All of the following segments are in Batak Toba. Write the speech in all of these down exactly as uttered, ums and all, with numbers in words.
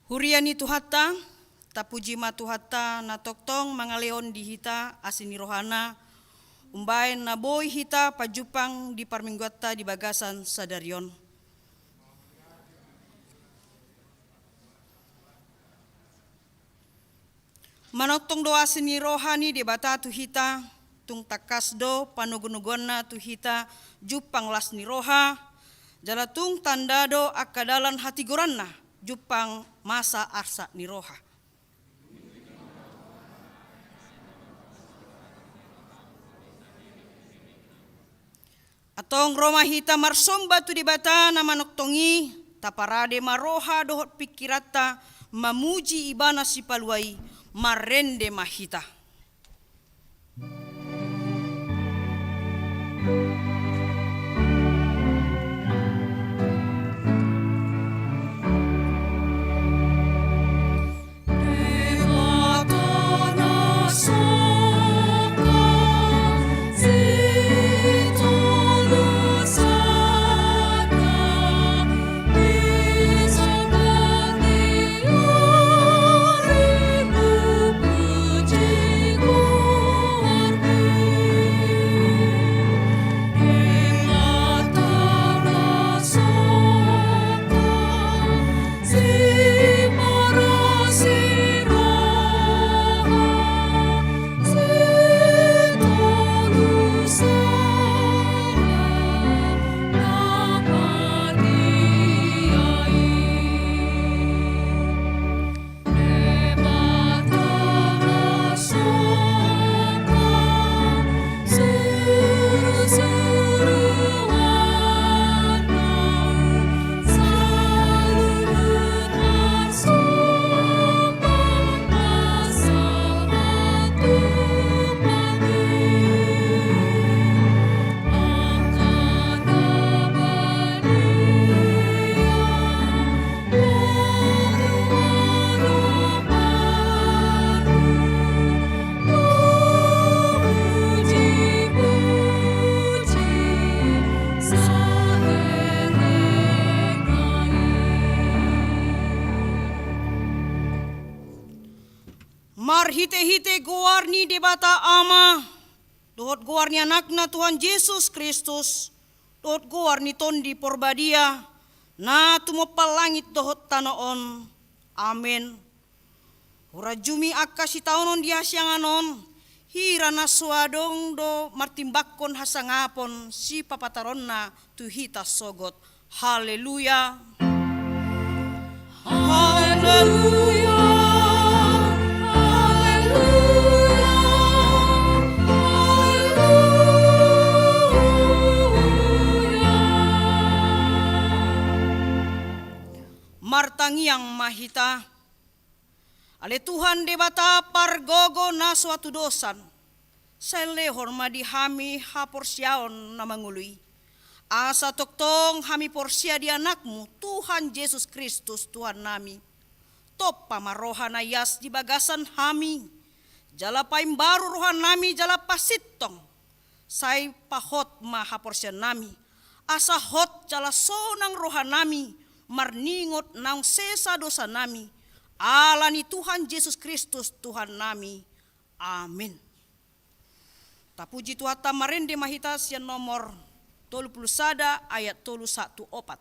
Huria ni Tuhanta, tapuji ma Tuhanta na tongtong mangalehon di hita asi ni rohana, umbahen na boi hita pajumpang di parmingguanta di bagasan sadari on. Manongtong do asi ni roha ni Debata tu hita, tung tangkas do panogunoguanna tu hita jumpang las ni roha, jala tung tanda do angka dalan hatigoranna jumpang masa arsak ni roha. Antong ro ma hita marsomba tu Debata na manongtong i, taparade ma roha dohot pingkiranta mamuji Ibana Sipalua i, marende ma hita. Marhitehite goar ni Debata Ama, dohot goar ni Anakna Tuhan Jesus Kristus, dohot goar ni Tondi Porbadia, na tumompa langit dohot tano on. Amen. Huranjumi angka sitaonon di hasiangan on, hira na so adong do martimbangkon hasangapon sipapataronna tu hita sogot. Haleluya. Haleluya. Haleluya. Haleluya. Martangiang ma hita. Ale Tuhan Debata pargogo na so hatudosan, sai lehon ma di hami haporseaon na mangolu i, asa tongtong hami porsea di Anakmu, Tuhan Jesus Kristus, Tuhannami. Tompa ma roha na ias di bagasan hami, jala paimbaru rohanami jala pasintong, sai pahot ma haporseannami, asa hot jala sonang rohanami marningot naung sesa dosanami, ala ni Tuhan Jesus Kristus Tuhannami. Amen. Tapuji Tuhanta, marende ma hita sian nomor tolu pulu sada ayat tolu sahat tu opat.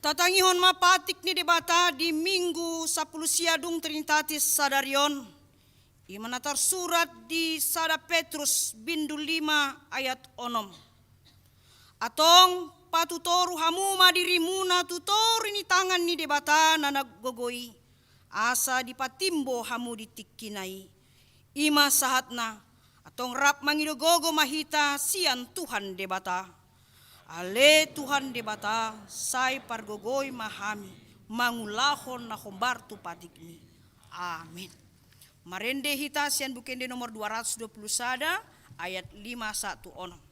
Tatangihon ma patik ni Debata di Minggu sampulu sia dung Trinitatis sadari on. I ma na tarsurat di sada Petrus bindu lima ayat onom. Antong patutoru hamu ma dirimuna tu toru ni tangan ni Debata na gogo i, asa dipatimbo hamu di tingkina i. I ma sahatna, antong rap mangido gogo ma hita sian Tuhan Debata. Ale Tuhan Debata, sai pargogoi ma hami mangulahon na hombar tu patikmi. Amin. Marende hita sian Buku Ende nomor dua ratus dua puluh sada, ayat lima sahat tu onom.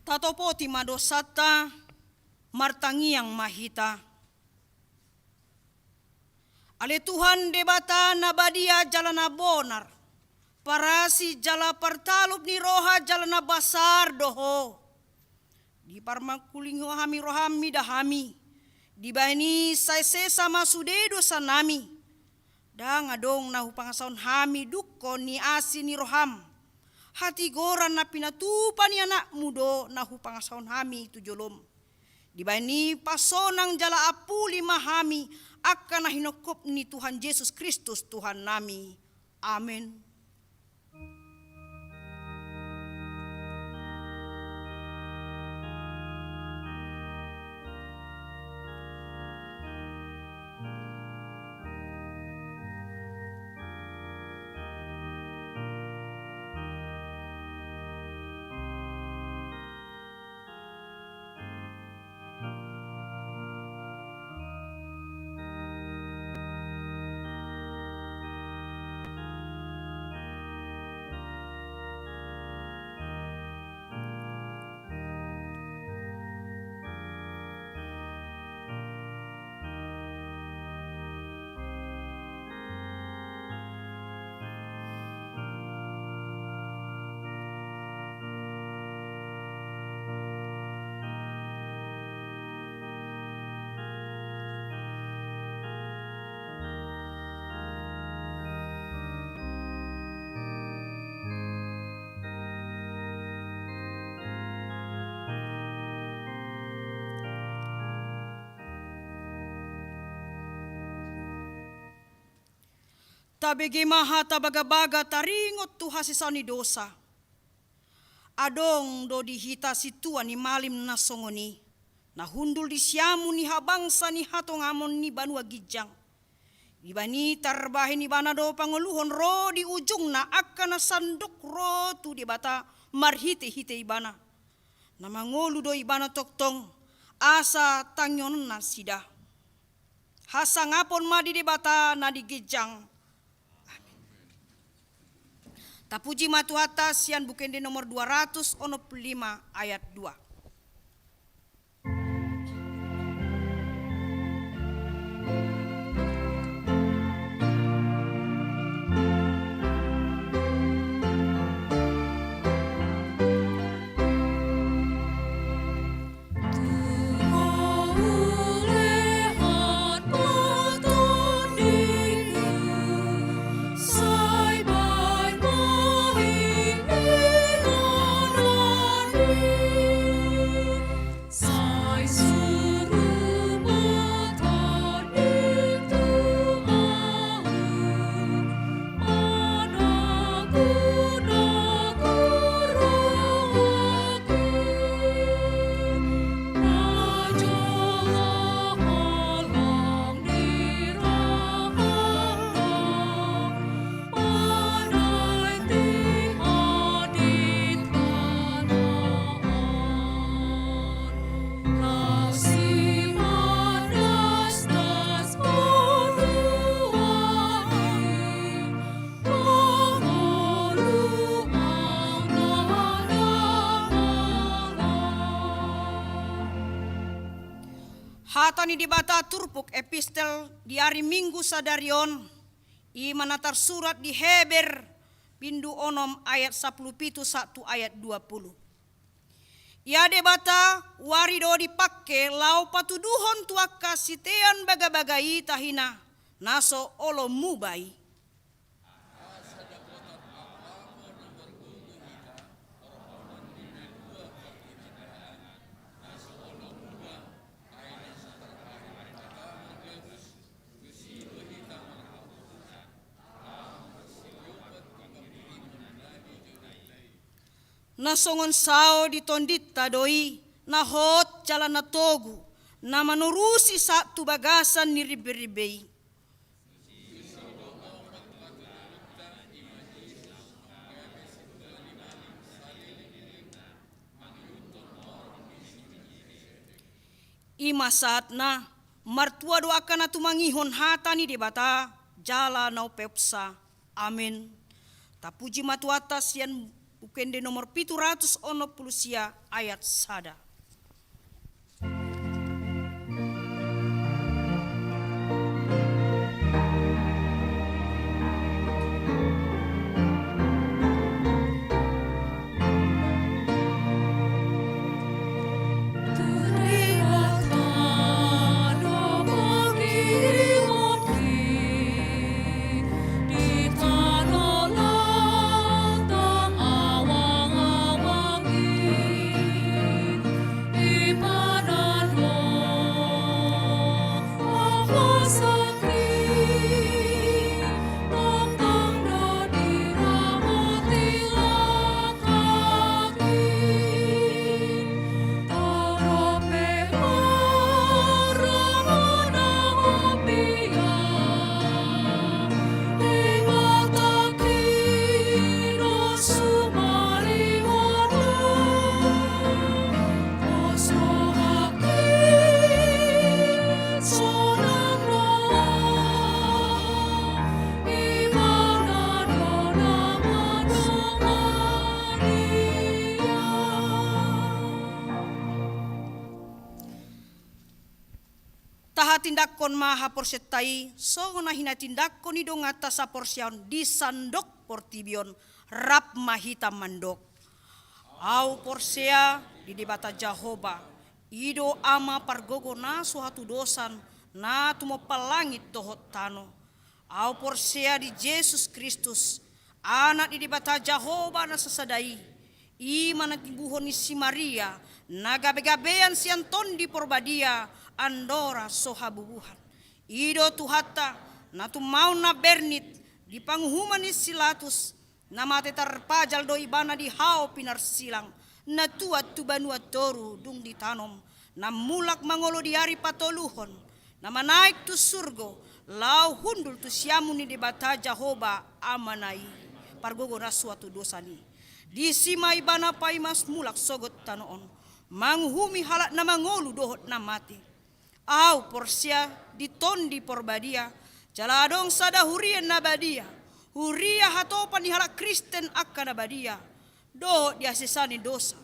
Tatopoti ma dosanta, martangiang ma hita. Ale Tuhan Debata na badia jala na bonar, parasi jala partalup ni roha jala na basar do Ho. Diparmangkulingi Ho hami roham mida hami, dibahen i sai sesa ma sude dosanami. Ndang adong na hupangasahon hami dungkon ni asi ni roham. Hatigoran na pinatupa ni anakmu do na hupangasahon hami tu jolom. Dibahen i pasonang jala ampuli ma hami angka na hinongkop ni Tuhan Jesus Kristus Tuhannami. Amen. Tabege ma hata bagabaga taringot tu hasesaan ni dosa. Adong do di hita sintua ni malim na songon i, na hundul di siamun ni habangsa ni hatongamon ni banua ginjang. Dibahen i tarbahen ibana do pangoluhon ro di ujungna angka na sandok ro tu Debata marhitehite ibana. Na mangolu do ibana tongtong asa tangihononnasida. Hasangapon ma di Debata na di ginjang. Amin. Tapuji ma Tuhanta sian Buku Ende nomor dua ratus onom puluh lima ayat dua. Hata ni Debata turpuk epistel di ari Minggu sadari on, i ma na tarsurat di Heber bindu onom ayat sampulu pitu sahat tu ayat dua pulu. Ia Debata uari do dipangke laho patuduhon tu angka sitean bagabaga i tahina, na so olo muba i. Na songon sao di tondinta do i, na hot jala na togu, na manorusi sahat tu bagasan ni rimberimbe i. I ma sahatna, martua do angka na tumangihon hata ni Debata jala na umpeopsa. Amen. Tapuji ma Tuhanta sian Buku Ende nomor pitu ratus onom pulu sia ayat sada. Tahatindanghon ma haporseaonta i songon na hinatindangkon ni donganta saporseaon di sandok portibi on, rap ma hita mandok. Ahu porsea di Debata Jahowa, i do Ama pargogo na so hatudosan, na tumompa langit dohot tano. Ahu porsea di Jesus Kristus, Anak ni Debata Jahowa na sasada i, i ma na tinubuhon ni si Maria, na gabegabean sian Tondi Porbadia, andora so habubuhan. I do Tuhanta, na tumaon na bernit di panguhuman ni si Latus, na mate tarpajal do ibana di hau pinarsilang, na tuat tu banua toru dung ditanom, na mulak mangolu di ari patoluhon, na manaek tu surgo, laho hundul tu siamun ni Debata Jahowa Amana i, pargogo na so hatudosan i. Disi ma ibana paima mulak sogot tano on, manguhumi halak na mangolu dohot na mate. Ahu porsea di Tondi Porbadia, jala adong sada huria na badia, huria hatopan ni halak Kristen angka na badia, dohot di hasesaan ni dosa,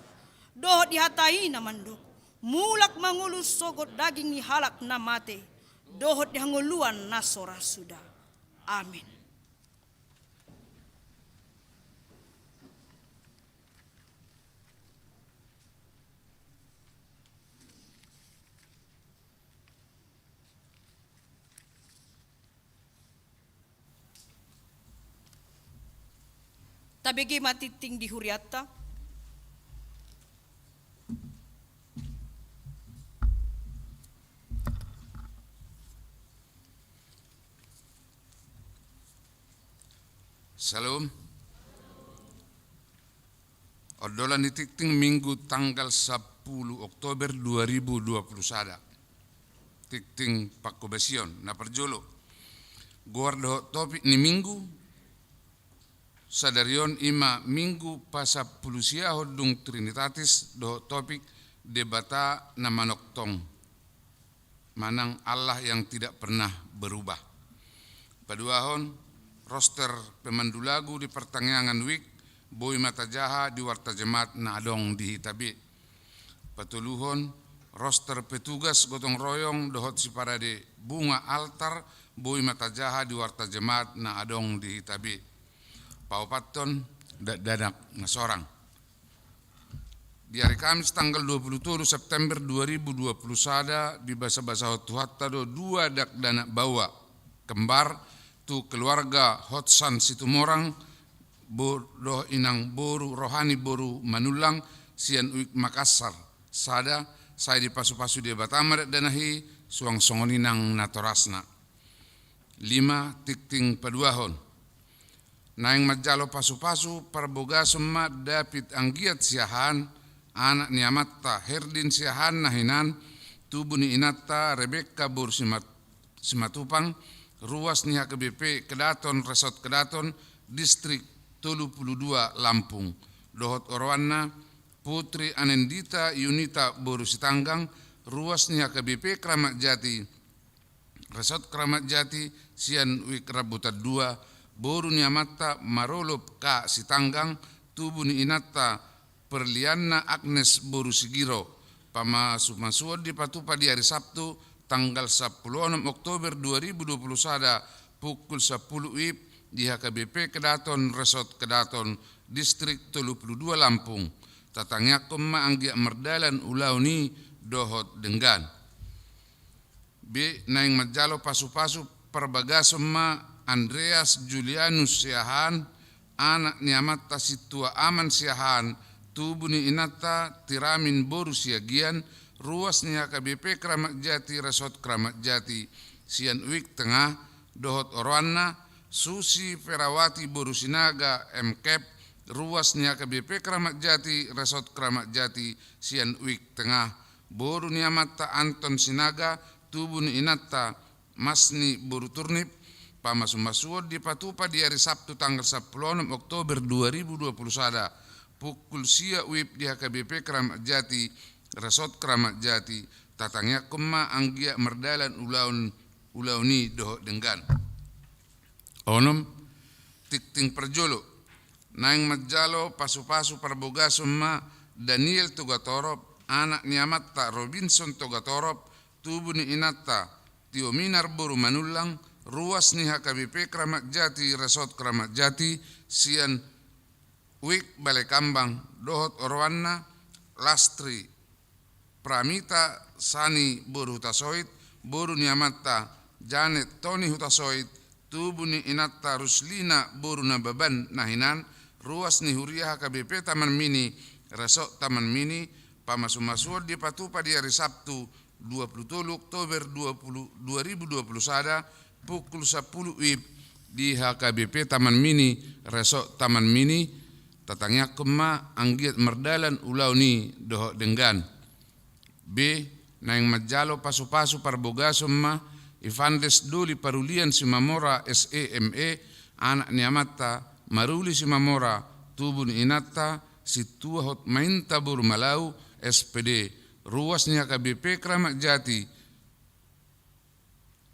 dohot di hata i na mandok, mulak mangolu sogot daging ni halak na mate, dohot di hangoluan na so ra suda. Amen. Tabege ma tingting di hurianta. Syalom. Ondolan ni tingting Minggu tanggal sampulu Oktober dua ribu dua puluh sada. Tingting pangkobasion. Na parjolo, goar dohot topik ni Minggu sadari on i ma Minggu pasampulusiahon dung Trinitatis, dohot topik Debata na manongtong manang Allah yang tidak pernah berubah. Paduahon, roster pemandu lagu di partangiangan wijk, boi ma tajaha di warta Jemaat na adong di hita be. Patoluhon, Roster petugas gotong royong dohot siparade bunga altar boi ma tajaha di warta jemaat na adong di hita be. Paopathon, dakdanak na sorang. Di ari Kamis tanggal dua puluh tolu September dua ribu dua puluh sada, dibasabasahon Tuhanta do dua dakdanak baoa kembar tu keluarga Hotsan Situmorang, bo-, dohot inang boru Rohani boru Manullang sian Uik Makassar. Sada, sai dipasupasu Debata ma dakdanak i suang songon i nang natorasna. Lima, tingting paduahon. Naeng manjalo pasupasu parbogason ma David anggiat Siahaan, anak ni amanta Herdin Siahaan na hinan, tubu ni inanta Rebekka boru Simat-, Simatupang, ruas ni H K B P Kedaton, Resort Kedaton, Distrik tolu pulu dua Lampung. Dohot oroanna Putri Anendita Yunita boru Sitanggang, ruas ni H K B P Keramat Jati, Resort Keramat Jati, sian Uik Rambutan dua, boru ni amanta Marolop K Sitanggang, tubu ni inanta Perlianna Agnes boru Sigiro. Pamasumasuon dipatupa di ari Sabtu tanggal sampulu onom Oktober dua ribu dua puluh sada, pukul sampulu WIB di H K B P Kedaton, Resort Kedaton, Distrik tolu pulu dua Lampung. Tatangiangkon ma anggiat mardalan ulaon i dohot denggan. B, naeng manjalo pasupasu parbagason ma Andreas Julianus Siahaan, anak ni amanta Sintua Aman Siahaan, tubu ni inanta Tiramin boru Siagian, ruas ni H K B P Keramat Jati, Resort Keramat Jati, sian Uik Tengah, dohot oroanna Susi Ferawati boru Sinaga M Kep, ruas ni H K B P Keramat Jati, Resort Keramat Jati, sian Uik Tengah, boru ni amanta Anton Sinaga, tubu ni inanta Masni boru Turnip. Pamasumasuon dipatupa di ari Sabtu tanggal sampulu onom Oktober dua ribu dua puluh sada, pukul sia WIB di H K B P Keramat Jati, Resort Keramat Jati. Tatangiangkon ma anggiat mardalan ulaon, ulaon i dohot denggan. Onom, tingting parjolo. Naeng manjalo pasupasu parbogason ma Daniel Togatorop, anak ni amanta Robinson Togatorop, tubu ni inanta Tio Minar boru Manullang, ruas ni H K B P Keramat Jati, Resort Keramat Jati, sian Uik Balekambang, dohot oroanna Lastri Pramita Sani boru Hutasoit, boru ni amanta Janet Toni Hutasoit, tubu ni inanta Ruslina boru Nababan na hinan, ruas ni huria H K B P Taman Mini, Resort Taman Mini. Pamasumasuon dipatupa di ari Sabtu dua pulu tolu Oktober dua puluh, dua ribu dua puluh sada, pukul sampulu WIB di H K B P Taman Mini, Resort Taman Mini. Tatangiangkon ma anggiat mardalan ulaon i dohot denggan. B, naeng manjalo pasupasu parbogason ma Ivandes Doli Parulian Simamora S E M E, anak ni amanta Maruli Simamora, tubu ni inanta Sintua Hotmainta boru Malau S P D, ruas ni H K B P Keramat Jati,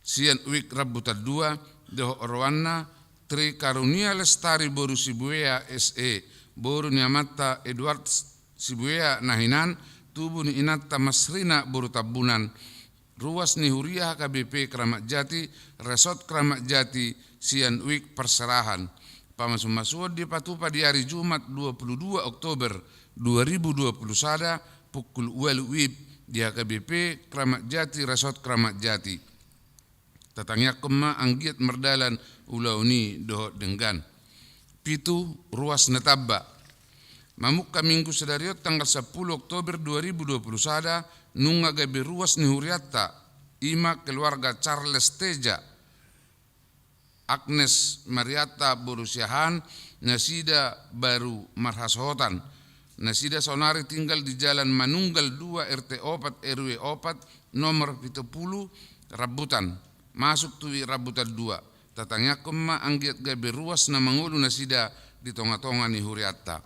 sian Uik Rambutan dua, dohot oroanna Tri Karunia Lestari boru Sibuea S E, boru ni amanta Eduard Sibuea na hinan, tubu ni inanta Masrina boru Tambunan, ruas ni huria H K B P Keramat Jati, Resort Keramat Jati, sian Uik Parserahan. Pamasumasuon dipatupa di ari Jumat dua pulu dua Oktober dua ribu dua pulu sada, pukul ualu WIB di H K B P Keramat Jati, Resort Keramat Jati. Tatangiangkon ma anggiat mardalan ulaon i dohot denggan. Pitu, ruas na tamba. Mamungka Minggu sadari on tanggal sampulu Oktober dua ribu dua pulu sada, nunga gabe ruas ni hurianta, i ma keluarga Charles Teja, Agnes Mariatta boru Siahaan, nasida baru marhasohotan. Nasida saonari tinggal di Jalan Manunggal dua R T opat R W opat nomor pitu pulu Rambutan, masuk tu Uik Rambutan dua. Tatangiangkon ma anggiat gabe ruas na mangolu nasida di tongatonga ni hurianta.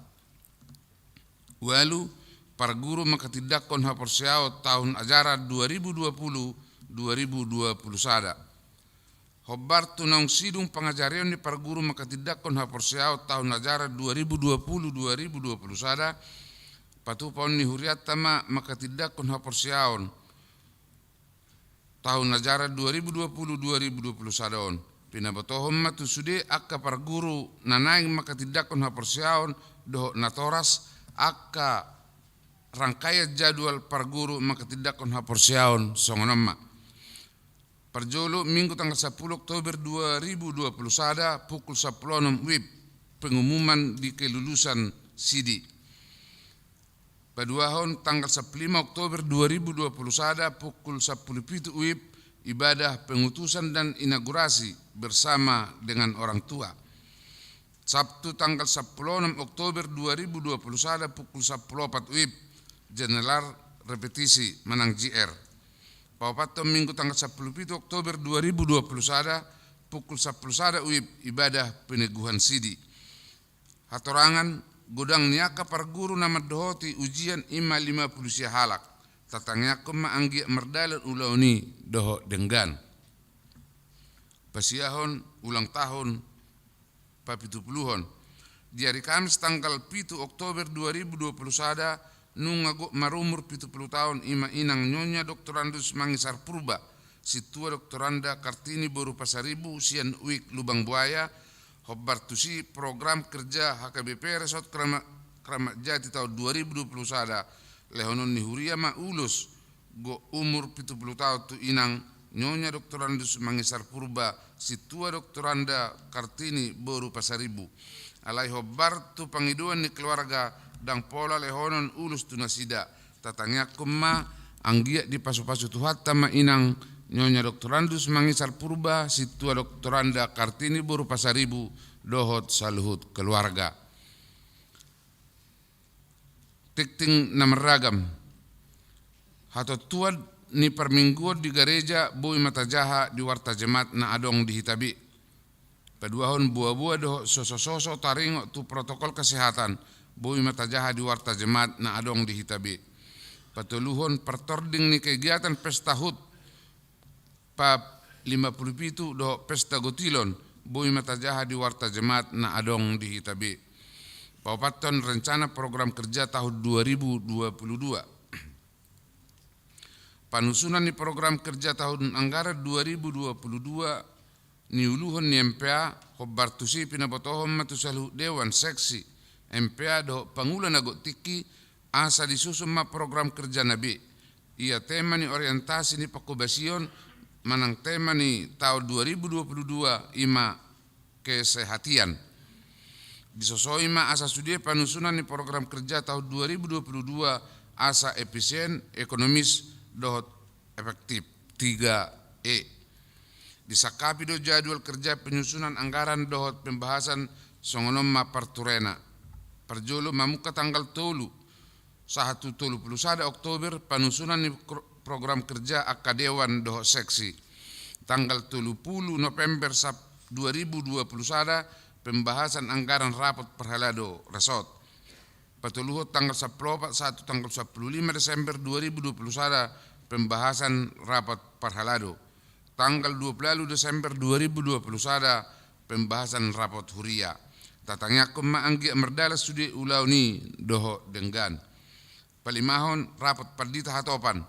Ualu, parguru manghatindanghon haporseaon tahun ajaran dua ribu dua pulu, dua ribu dua pulu sada. Hombar tu naung sidung pangajarion ni parguru manghatindanghon haporseaon tahun ajaran dua ribu dua pulu, dua ribu dua pulu sada, Patupaon ni hurianta ma mangkatindangkon haporseaon tahun ajaran dua ribu dua puluh dua ribu dua puluh sada on. Pinabotohon ma tu sude angka parguru na naeng mangkatindangkon haporseaon dohot natoras angka rangkaian jadwal parguru mangkatindangkon haporseaon songon on ma. Parjolo, Minggu tanggal sampulu Oktober dua ribu dua puluh sada, pukul sampulu onom wib, pengumuman di kelulusan sidi. Paduahon, tanggal sampulu lima Oktober dua ribu dua puluh sada, pukul sampulu pitu wib, ibadah pengutusan dan inaugurasi bersama dengan orang tua. Sabtu tanggal sampulu onom Oktober dua ribu dua puluh sada, pukul sampulu opat wib, general repetisi manang J R. Paopathon, Minggu tanggal sampulu pitu Oktober dua ribu dua puluh sada, pukul sampulu sada wib, ibadah peneguhan sidi. Hatorangan, godang ni angka parguru na mandohoti ujian i ma lima pulu sia halak. Tatangiangkon ma anggiat mardalan ulaon i dohot denggan. Pasiahon ulang tahun papitupuluhon. Di ari Kamis tanggal pitu Oktober dua ribu dua puluh sada, nunga gok marumur pitu pulu taon i ma inang Nyonya Doktorandus Mangisar Purba, Sintua Doktoranda Kartini boru Pasaribu sian U I K Lubang Buaya, hombar tusi program kerja H K B P Resort Keramat, Keramat Jati tahun dua ribu dua puluh sada, lehonon ni huria ma ulos gok umur pitu pulu taon tu inang Nyonya Doktorandus Mangisar Purba, Sintua Doktoranda Kartini boru Pasaribu. Alai hombar tu pangidoan ni keluarga, ndang pola lehonon ulos tu nasida. Tatangiangkon ma anggiat dipasupasu Tuhanta ma inang Nyonya Doktorandus Mangisar Purba, Sintua Doktoranda Kartini boru Pasaribu, dohot saluhut keluarga. Tingting na marragam. Hatontuan ni parmingguon di gareja boi ma tajaha di warta jemaat na adong di hita be. Paduahon, boaboa dohot sosososo taringot tu protokol kesehatan boi ma tajaha di warta jemaat na adong di hita be. Patoluhon, partording ni kegiatan pesta hut pap lima pulu pitu dohot pesta gotilon boi ma tajaha di warta jemaat na adong di hita be. Paopathon, rencana program kerja tahun dua ribu dua puluh dua. Panusunan ni program kerja tahun anggaran dua ribu dua puluh dua, niuluhon ni M P A, hombar tusi pinabotohon ma tu saluhut dewan, seksi, M P A dohot pangula na gok tingki, asa disusun ma program kerja na be. Ia tema ni orientasi ni pangkobasion manang tema ni taon dua ribu dua puluh dua i ma kesehatian. Disosoi ma asa sude panusunan ni program kerja tahun dua ribu dua puluh dua asa efisien, ekonomis dohot efektif. Tiga E. Disangkapi do jadwal kerja penyusunan anggaran dohot pembahasan songon on ma parturena. Parjolo, mamungka tanggal tolu sahat tu tolu pulu sada Oktober panusunan ni kro-, program kerja angka dewan dohot seksi. Tanggal tolu pulu November sap-, dua ribu dua puluh sada, pembahasan anggaran rapot parhalado resort. Patoluhon, tanggal sampulu opat sahat tu tanggal sampulu lima Desember dua ribu dua puluh sada, pembahasan rapot parhalado. Tanggal dua pulu ualu Desember dua ribu dua puluh sada, pembahasan rapot huria. Tatangiangkon ma anggiat mardalan sude ulaon i dohot denggan. Palimahon, rapot pandita hatopan.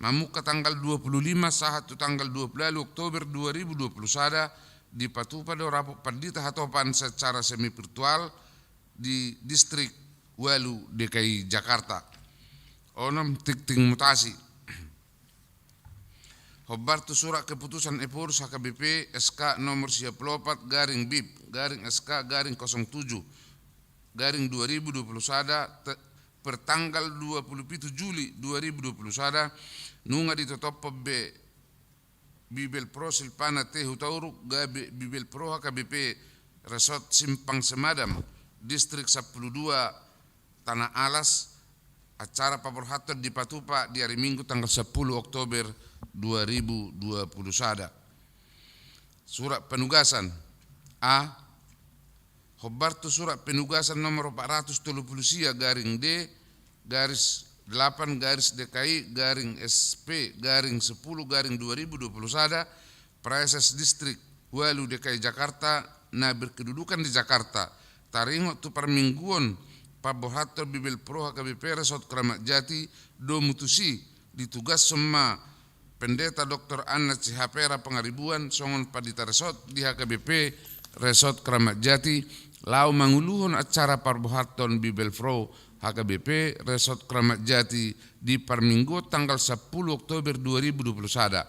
Mamungka tanggal dua pulu lima sahat tu tanggal dua pulu ualu Oktober dua ribu dua puluh sada, dipatupa do rapot pandita hatopan secara semi virtual di Distrik Ualu D K I Jakarta. Onom, tingting mutasi. Hombar tu surat keputusan Ephorus H K B P S K nomor sia pulu opat garing bib garing S K garing kosong tujuh garing dua ribu dua puluh sada, te-, pertanggal dua pulu pitu Juli dua ribu dua puluh sada, nunga ditotophon be Bibelvrouw Silvana T Hutauruk gabe Bibelvrouw H K B P Resort Simpang Semadam, Distrik sampulu dua, Tanah Alas. Acara paborhaton dipatupa di ari Minggu tanggal sampulu Oktober dua ribu dua puluh sada. Surat penugasan. A. Hombar tu surat penugasan nomor opat ratus tolu pulu sia garing D garis delapan garis D K I garing S P garing sepuluh garing dua ribu dua puluh sada, Praeses Distrik Ualu D K I Jakarta, na berkedudukan di Jakarta, taringot tu parmingguon paborhathon Bibelvrouw H K B P Resort Kramat Jati, domu tusi ditugashon ma Pendeta Doktor Anna Sihapera Pangaribuan songon pandita resort di H K B P Resort Kramat Jati, laho manguluhon acara paborhathon Bibelvrouw H K B P Resort Kramat Jati di parmingguon tanggal sampulu Oktober dua ribu dua puluh sada,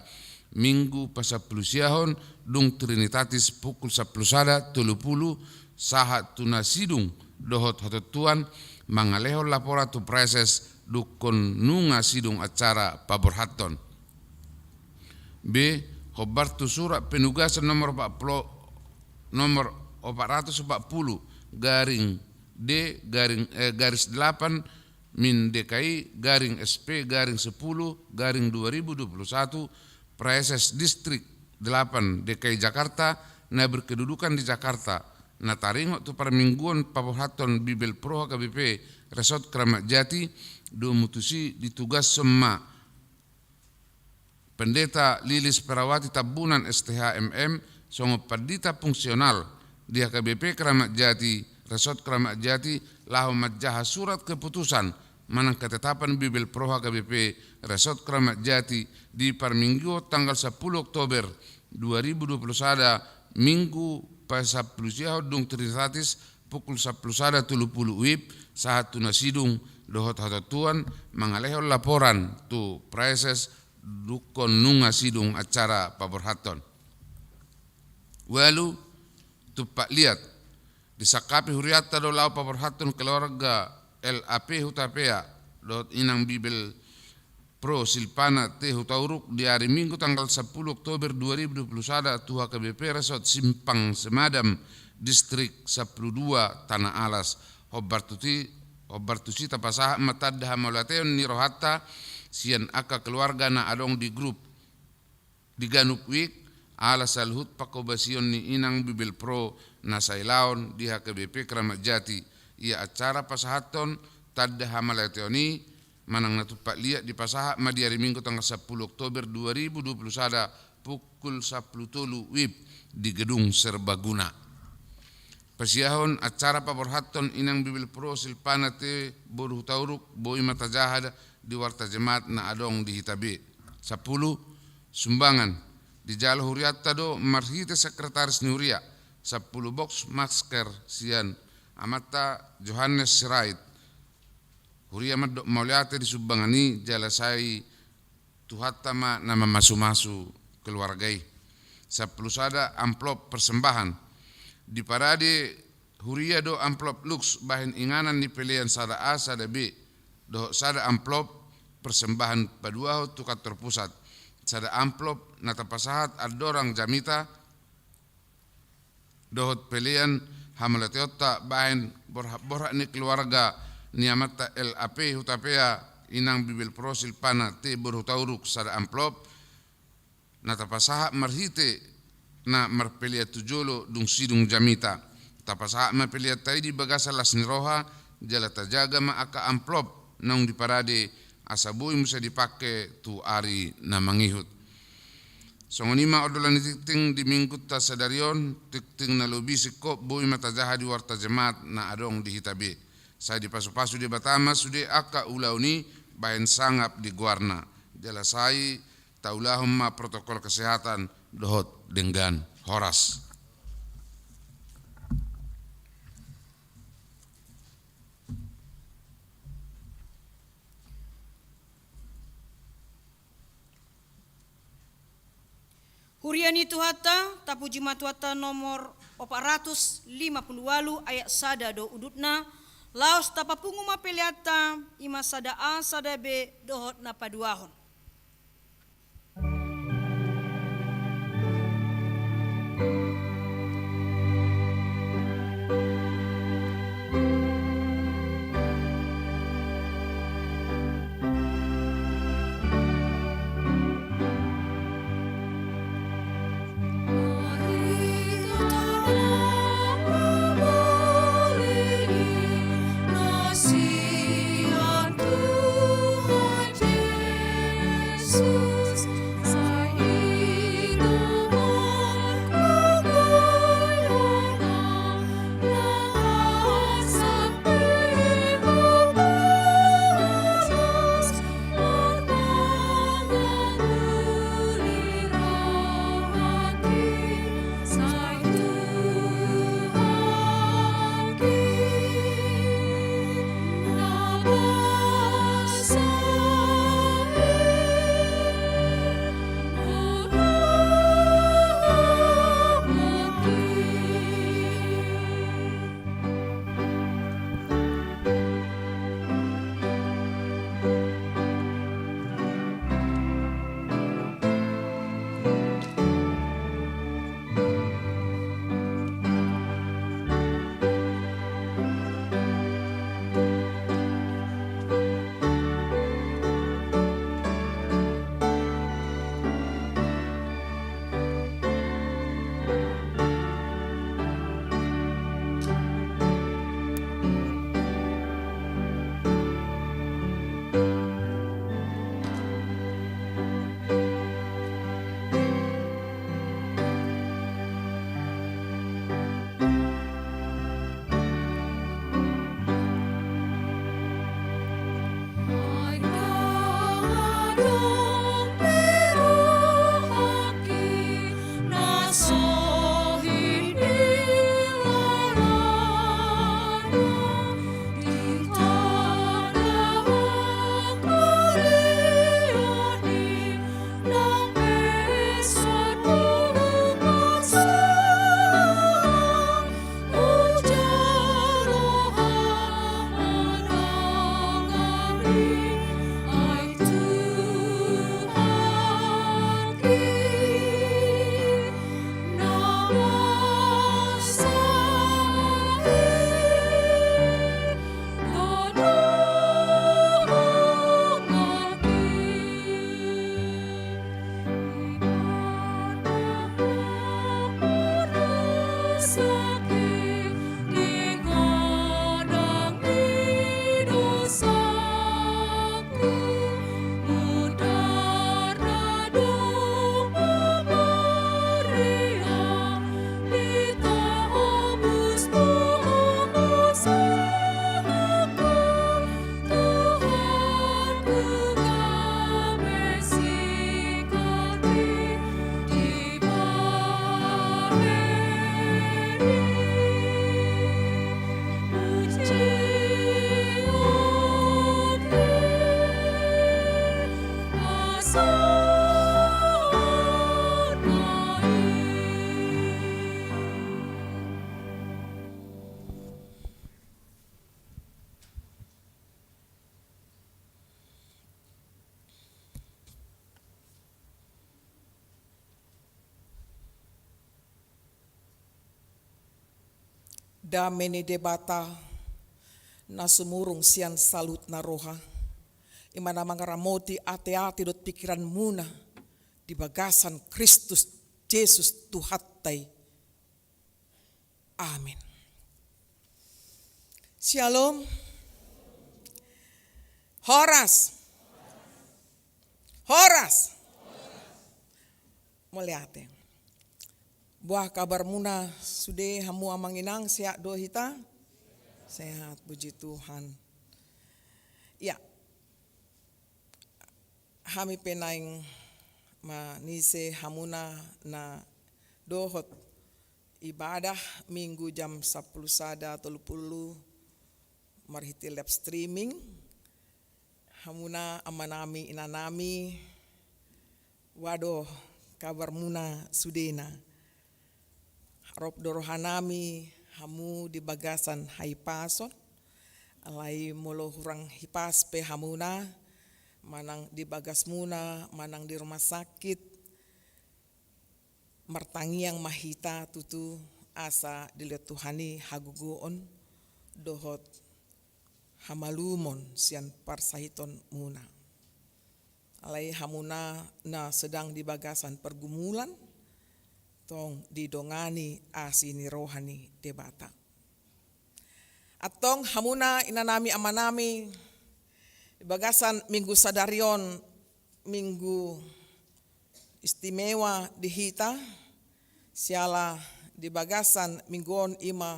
Minggu pasampulusiahon, dung Trinitatis pukul sampulu sada tolu pulu, sahat tu na sidung dohot hatontuan, mangalehon laporan tu praeses dungkon nunga sidung acara paborhathon. B. Hombar tu surat penugasan nomor opat puluh, nomor opat ratus opat puluh, garing D, garing, eh, garis delapan, min D K I, garing S P, garing sepuluh, garing dua ribu dua puluh satu, Praeses Distrik delapan D K I Jakarta, na berkedudukan di Jakarta, na taringot tu parmingguon paborhathon Bibelvrouw H K B P Resort Kramat Jati, domu tusi ditugashon ma Pendeta Lilis Perawati Tambunan S T H M M, songon pandita fungsional di H K B P Kramat Jati, Resort Kramat Jati, laho manjaha surat keputusan manang ketetapan Bibelvrouw H K B P Resort Kramat Jati di parmingguon tanggal sampulu Oktober dua ribu dua puluh sada, Minggu pasampulusiahon, dung Trinitatis pukul sampulu sada tolu pulu WIB, sahat tu na sidung dohot hatontuan, mangalehon laporan tu praeses dungkon nunga sidung acara paborhathon. Ualu, tumpak liat. Disangkapi hurianta do laho paborhathon keluarga L A P Hutapea dohot inang Bibelvrouw Silvana T Hutauruk di ari Minggu tanggal sampulu Oktober dua ribu dua puluh sada tu H K B P Resort Simpang Semadam, Distrik sampulu dua, Tanah Alas. Hombar tusi, hombar tusi tapasahat ma tanda hamauliateon ni rohanta sian angka keluarga na adong di grup di ganup WIB, ala saluhut panghobasion ni inang Bibelvrouw na sailaon di H K B P Kramat Jati. Ia acara pasahathon tanda hamauliateon i manang na tumpak liat dipasahat ma di ari Minggu tanggal sampulu Oktober dua ribu dua puluh sada pukul sampulu tolu WIB di Gedung Serbaguna. Pasiahon acara paborhathon inang Bibelvrouw Silvana T boru Hutauruk boi ma tajaha di warta jemaat na adong di hita be. Sampulu, sumbangan. Dijalo hurianta do marhite sekretaris ni huria, sampulu box masker sian amanta Johannes Sirait. Huria mandok mauliate di sumbangan i, jala sai Tuhanta ma na mamasumasu keluarga i. Sampulu sada, amplop persembahan. Diparade huria do amplop lux bahen inganan ni pelean sada A, sada B, dohot sada amplop persembahan paduahon tu kantor pusat. Sada amplop na tapasahat andorang jamita dohot pelean hamauliateonta bahen borhat-borhat ni keluarga ni amanta L A P Hutapea, inang Bibelvrouw Silvana T boru Hutauruk, sada amplop, na tapasahat marhite na marpelean tu jolo dung sidung jamita. Tapasahat ma peleanta i di bagasan las ni roha, jala tajaga ma angka amplop naung diparade, asa boi muse dipake tu ari na mangihut. Songon i ma ondolan ni tingting di minggunta sadari on, tingting na lobi singkop boi ma tajaha di warta jemaat na adong di hita be. Sai dipasupasu Debata ma sude angka ulaon i bahen sangap di goarna. Jala sai taulahon ma protokol kesehatan dohot denggan. Horas. Huria ni Tuhanta, tapuji ma Tuhanta. Nomor opat ratus lima pulu ualu ayat sada do udutna. Laos tapapungu ma peleanta, i ma sada A, sada B dohot na paduahon. Dame ni Debata na sumurung sian saluhutna roha, i ma na mangaramoti ateate dohot pingkiranmuna di bagasan Kristus Jesus Tuhanta i. Amin. Syalom. Horas. Horas. Mauliate. Boha kabarmuna sude hamu amang inang, sehat do hita? Sehat, puji Tuhan. Ya. Hami pe naeng manise hamuna na dohot ibadah Minggu jam sampulu sada tolu pulu marhite live streaming. Hamuna amanami, inanami, boha do kabarmuna sudena? Rap do rohanami hamu di bagasan hahipason. Alai molo hurang hipas pe hamuna, manang di bagasmuna, manang di rumah sakit, martangiang ma hita tutu asa dilehon Tuhan i hagogoon dohot hamalumon sian parsahitonmuna. Alai hamuna na sedang di bagasan pergumulan, tong didongani asi ni roha ni Debata. Antong hamuna inanami amanami, di bagasan Minggu sadari on, Minggu istimewa di hita, siala di bagasan Minggu on i ma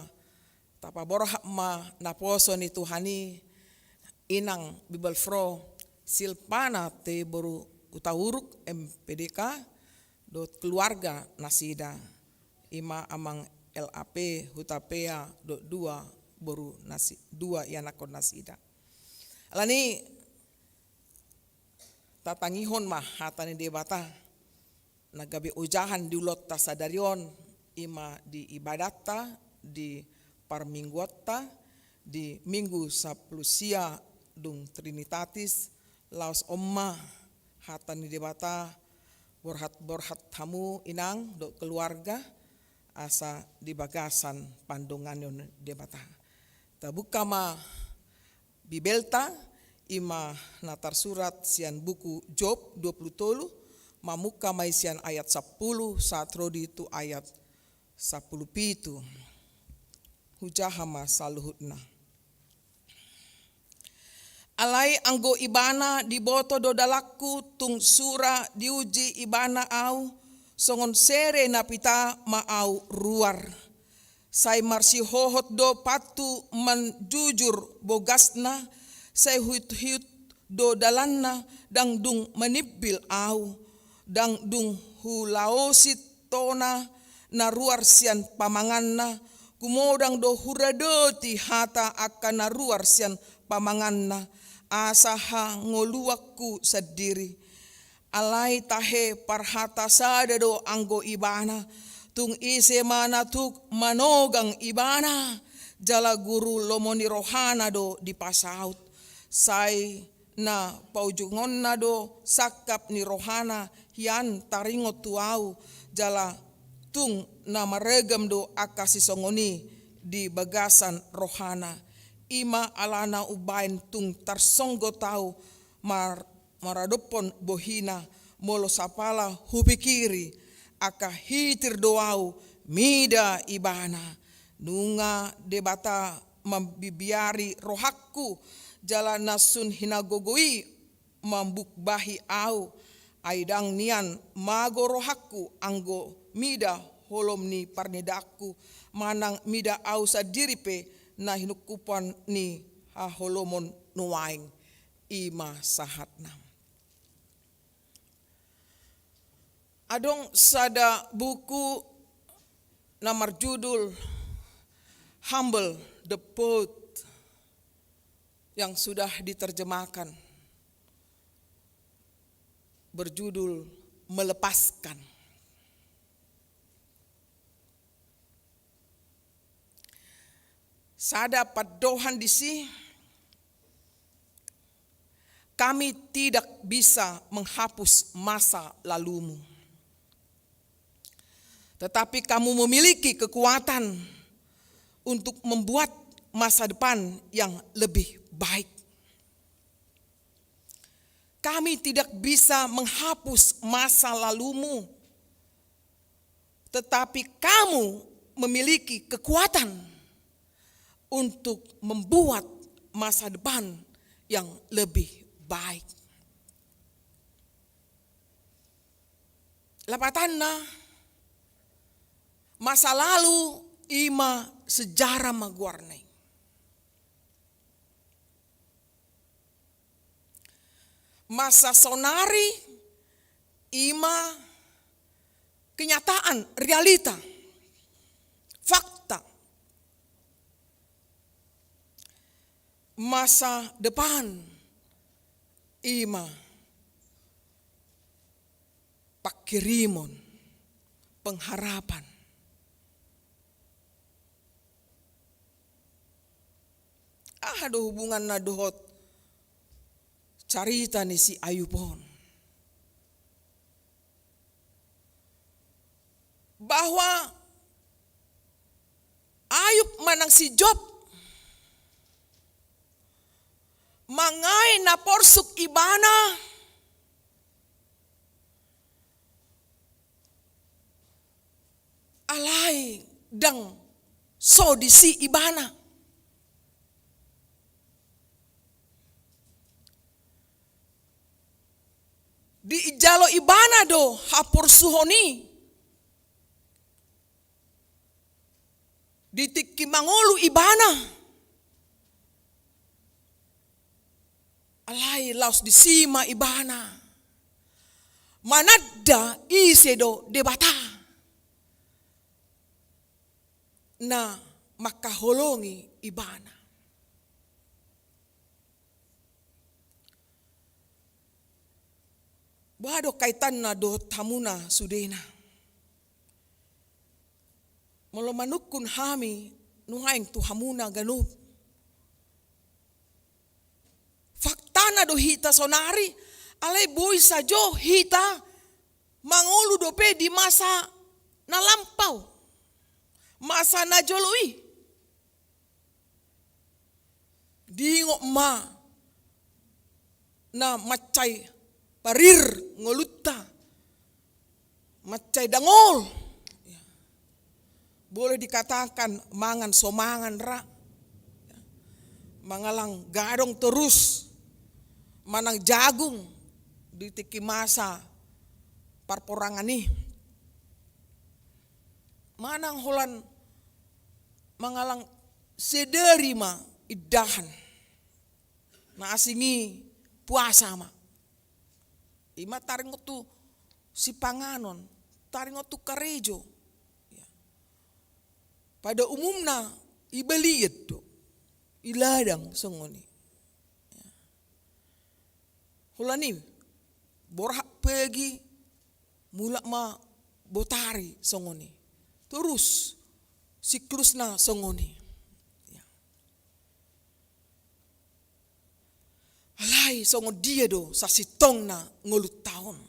tapaborhat ma naposo ni Tuhan i, Inang Bibelvrouw Silvana T Boru Hutauruk, M P D K, dohot keluarga nasida, i ma amang L A P Hutapea dohot dua boru nasi-, dua ianakhon nasida. Alani tatangihon ma hata ni Debata na gabe ojahan di ulaonta sadari on, i ma di ibadatta, di parmingguonta, di Minggu sampulu sia dung Trinitatis. Laos on ma hata ni Debata, borhat-borhat hamu inang dohot keluarga, asa di bagasan pandonganon Debata. Tabuka ma Bibelta, i ma na tarsurat sian buku Job dua pulu tolu, mamungka ma i sian ayat sampulu sahat ro di tu ayat sampulu pitu. Hujaha ma saluhutna. Alai anggo ibana diboto do dalanku, tung sura diuji ibana au, songon sere na pita ma au ruar. Sai marsihohot do pathu manjujur bogasna, sai huithut do dalanna, ndang dung manimbil au, ndang dung hulaosi tona na ruar sian pamanganna, kumodang do huradoti hata angka na ruar sian pamanganna, asa hangoluanku sandiri. Alai tahe parhata sada do anggo ibana, tung ise ma na tuk manogang ibana, jala guru lomo ni rohana do dipasaut. Sai na paujungonna do sangkap ni rohana hian taringot tu au, jala tung na maragam do angka sisongon i di bagasan rohana. I ma alana umbaen tung tarsonggot au mar maradophon bohina, molo sapala hupikiri, angka hitir do au mida ibana. Nunga Debata mambibiari rohangku, jala na sun hinagogo i mambukbahi au. Ai ndang nian mago rohangku anggo mida holom ni parnidaanku, manang mida au sandiri pe na hinungkupan ni haholomon nuaeng. I ma sahatna. Adong sada buku na marjudul Humble the Boat yang sudah diterjemahkan, berjudul Melepaskan. Sada pandohan disi, kami tidak bisa menghapus masa lalumu. Tetapi kamu memiliki kekuatan untuk membuat masa depan yang lebih baik. Kami tidak bisa menghapus masa lalumu, tetapi kamu memiliki kekuatan untuk membuat masa depan yang lebih baik. Lapatanna, masa lalu i ma sejarah ma goarna i. Masa sonari i ma kenyataan, realita, fakta. Masa depan i ma pangkirimon, pengharapan. Aha do hubunganna dohot carita ni si Ayub on? Bahwa Ayub manang si Job mangae na porsuk ibana, alai ndang so disi ibana. Dijalo ibana do haporsuhon i di tingki mangolu ibana. Alai laos disi ma ibana mananda ise do Debata na mangkaholongi ibana. Boha do kaitanna dohot hamuna sudena? Molo manungkun hami nuaeng tu hamuna ganup, faktana do hita sonari, alai boi sajo hita mangolu dope di masa na lampau, masa na jolo i. Diingot ma na mansai parir ngolunta, mansai dangol. Ya. Boleh dikatakan mangan so mangan ra. Ya. Mangalang gadong torus, manang jagung di tingki masa parporangan i. Manang holan mangalang sedari ma indahan. Na asing i puasa ma. I ma taringot tu sipanganon, taringot tu karejo. Ya. Pada umumna i balian do, i ladang songon i. Ya. Holan i, borhat pagi, mulak ma botari songon i. Torus siklusna songon i. Ya. Alai songon dia do sasintongna ngolunta on?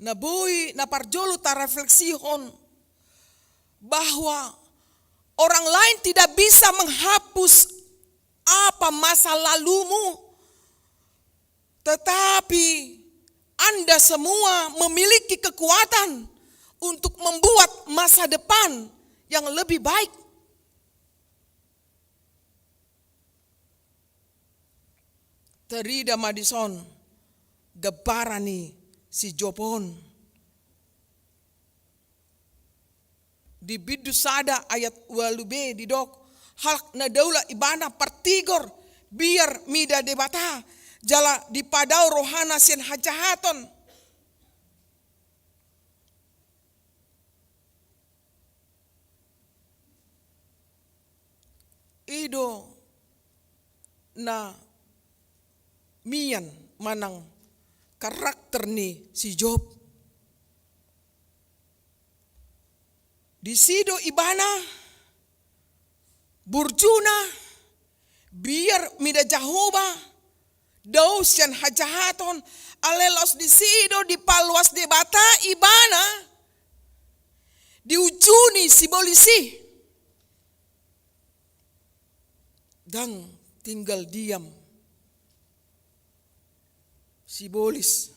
Na boi na parjolo tarefleksihon bahwa orang lain tidak bisa menghapus apa masa lalumu, tetapi Anda semua memiliki kekuatan untuk membuat masa depan yang lebih baik. Tarida ma dison gambaran ni si Job on. Di bindu sada ayat ualu b didok, halak na daulat ibana partigor, biar mida Debata, jala dipadao rohana sian hajahaton. I do na mian manang karakter ni si Job. Disi do ibana burjuna, biar mida Jahowa, dao sian hajahaton, alai laos disi do dipaluas Debata ibana, diujuni sibolis i. Ndang tinggal diam sibolis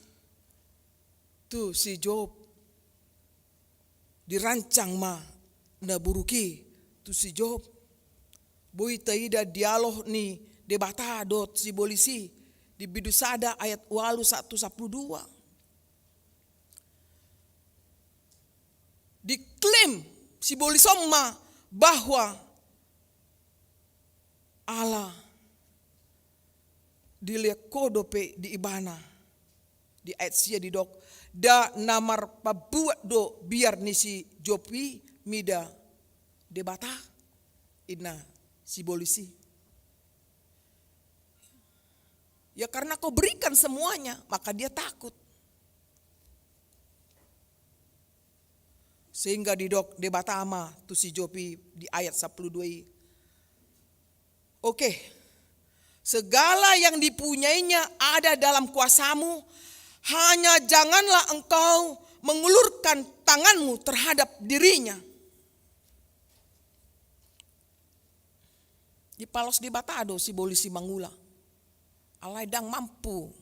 tu si Job. Dirancang ma na buruk i tu si Job. Boi taida dialog ni Debata dohot sibolis i di Bindu sada ayat ualu sahat tu sampulu dua. Diklaim sibolis on ma bahwa ala dilehon Ho dope di ibana. Di ayat sia didok, nda na marpambuat do biar ni si Job i mida Debata, ninna sibolis i. Ya, karena Kau berikan semuanya, maka dia takut. Sehingga didok Debata ma tu si Job i di ayat sampulu dua i, oke, segala yang dipunyainya ada dalam kuasamu, hanya janganlah engkau mengulurkan tanganmu terhadap dirinya. Dipalos Debata do sibolis i mangula. Alai ndang mampu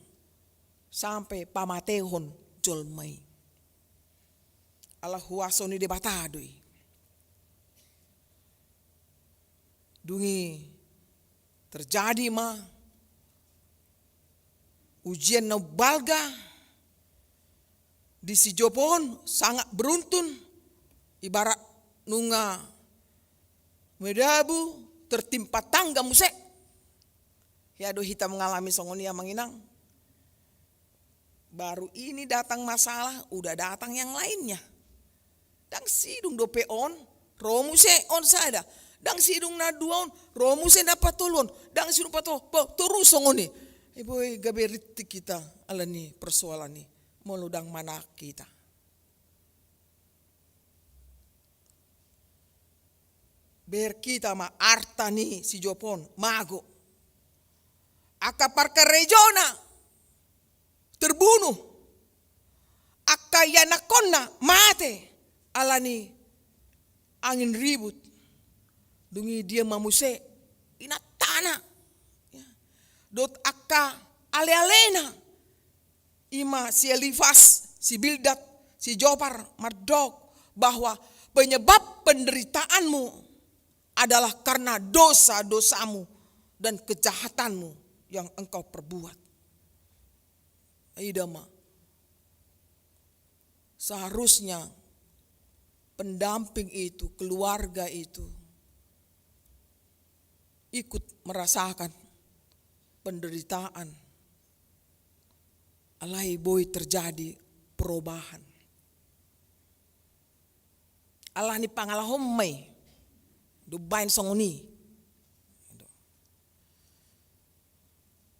sampe pamatehon jolma i. Ala huaso ni Debata do i. Dung i terjadi ma ujian na umbalga di si Job on, sangat beruntun, ibarat nunga madabu, tertimpa tangga muse. Ya do hita mengalami songon i, amang inang. Baru ini datang masalah, udah datang yang lainnya. Ndang sidung dope on, ro muse on sada. Ndang sidung na dua on, ro muse na patolu on. Ndang sidung patolu, po, torus songon i. Eh, boi gabe rintik hita ala ni persoalan i. Molo ndang manat hita. Bereng hita ma arta ni si Job on, mago. Angka parkarejona terbunuh. Angka ianakhonna mate ala ni angin ribut. Dung i dia ma muse inantana. Ya. Dohot angka alealena. I ma si Elifas, si Bildad, si Zophar mandok bahwa penyebab penderitaanmu adalah karena dosa-dosamu dan kejahatanmu yang engkau perbuat. Ida ma. Seharusnya pendamping itu, keluarga itu ikut merasakan penderitaan. Alai boi terjadi perubahan. Ala ni pangalahon ma i, do baen songon i.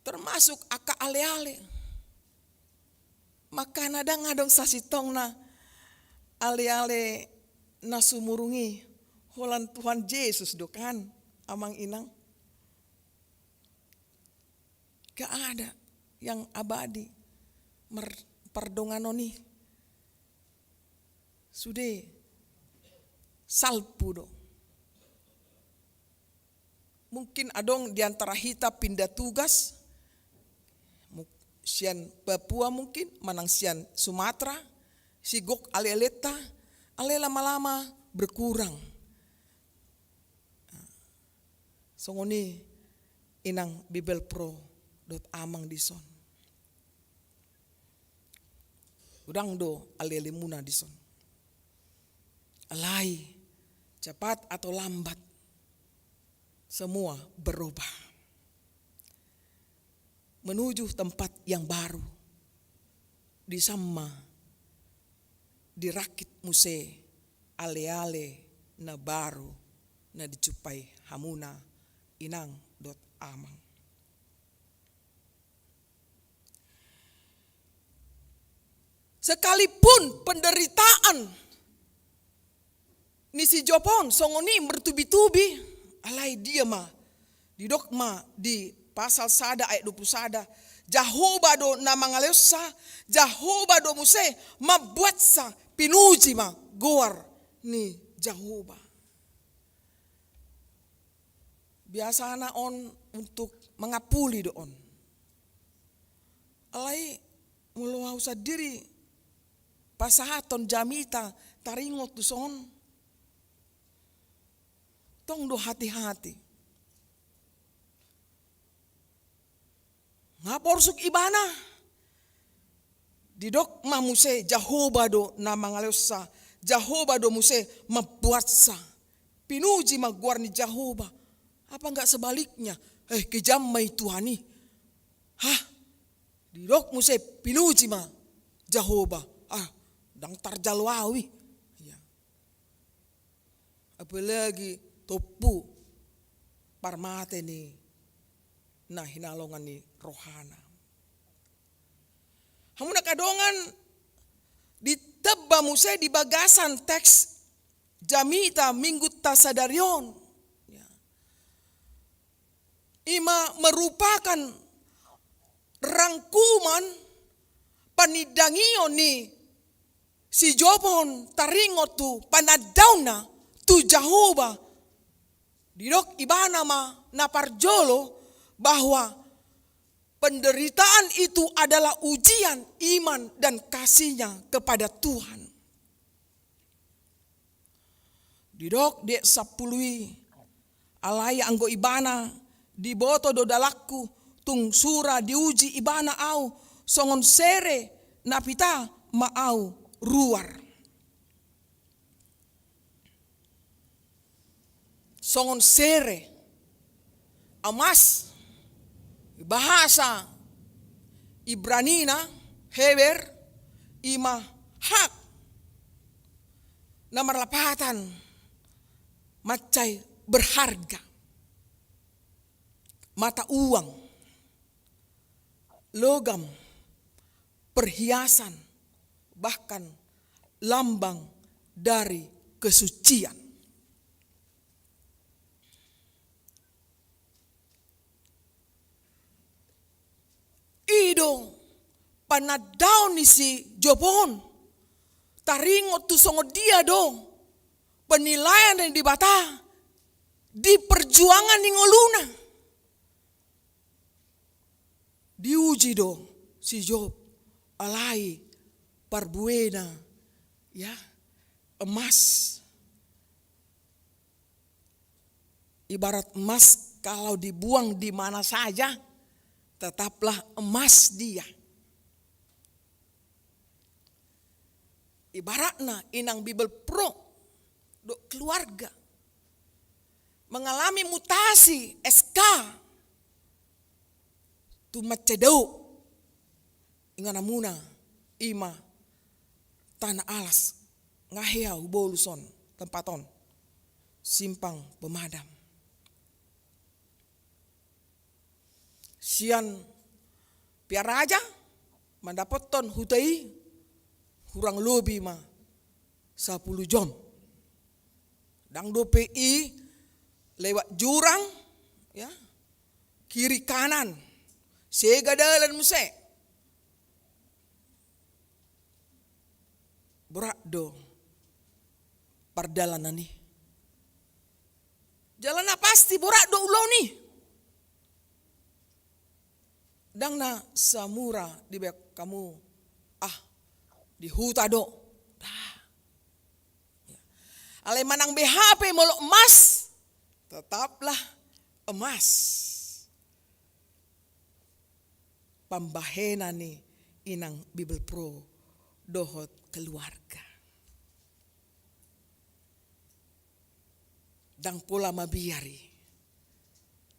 Termasuk angka aleale. Makana ndang adong sasintongna aleale na sumurung i, holan Tuhan Jesus do kan, amang inang. Gak ada yang abadi. Mar-, pardonganon i sude salpu do. Mungkin adong di antara hita pindah tugas, mu-, sian Papua mungkin, manang sian Sumatera, sigok alealeta, alai lama-lama berkurang. Songon i inang Bibelvrouw dohot amang dison. Godang do alealemuna dison. Alai, cepat atau lambat, semua berubah. Menuju tempat yang baru. Disan ma dirakit muse aleale na baru na dijumpai hamuna inang dohot amang. Sekalipun penderitaan ni si Job on songon i martubi-tubi, alai dia ma, didok ma di pasal sada ayat dua pulu sada, Jahowa do na mangalehonsa, Jahowa do muse mambuatsa, pinuji ma goar ni Jahowa. Biasana on untuk mangampuli do on. Alai molo au sandiri pasahathon jamita taringot tu son, tong do hati-hati. Nga porsuk ibana. Didok ma muse Jahowa do na mangalehonsa, Jahowa do muse mambuatsa. Pinuji ma goar ni Jahowa. Apa nggak sebaliknya? Eh, kejam ma i Tuhan i. Hah? Didok muse pinuji ma Jahowa. Ah, ndang tarjalo au i. Iya. Apalagi tompu parmate ni na hinalongan ni rohana. Hamu angka dongan, ditemba muse di bagasan teks jamita Minggunta sadari on. Ya. Ima merupakan rangkuman panindangion ni si Job on taringot tu panandaonna tu Jahowa. Didok ibana ma na parjolo bahwa penderitaan itu adalah ujian iman dan kasihnya kepada Tuhan. Didok di sampulu i, alai anggo ibana diboto do dalanku, tung sura diuji ibana au, songon sere na pita ma au ruar. Songon sere, emas, bahasa Ibranina, Heber, ima hak na marlapatan mansai berharga. Mata uang, logam, perhiasan, bahkan lambang dari kesucian. I do panandaon ni si Job on, taringot tu songon dia do penilaian ni Debata di perjuangan ni ngoluna. Diuji do si Job, alai parbuena, ya, emas. Ibarat emas kalau dibuang di mana saja, tetaplah emas dia. Ibaratna inang Bibelvrouw dohot keluarga mengalami mutasi S K tu mansai dao ingananmuna, ima Tanah Alas, nga hea hubolus on, tempat on, Simpang Pemadam. Sian Pearaja mandapothon huta i hurang lobi ma sapuluh jom. Ndang dope i lewat jurang, ya, kiri kanan, sega dalan muse. Borat do pardalanan i. Jala na pasti borat do ulaon i. Ndang na samura dibaen hamu, ah, di huta do. Dah. Ya. Alai manang beha pe molo emas, tetaplah emas. Pambahenan ni inang Bibelvrouw dohot keluarga. Ndang pola mabiar i.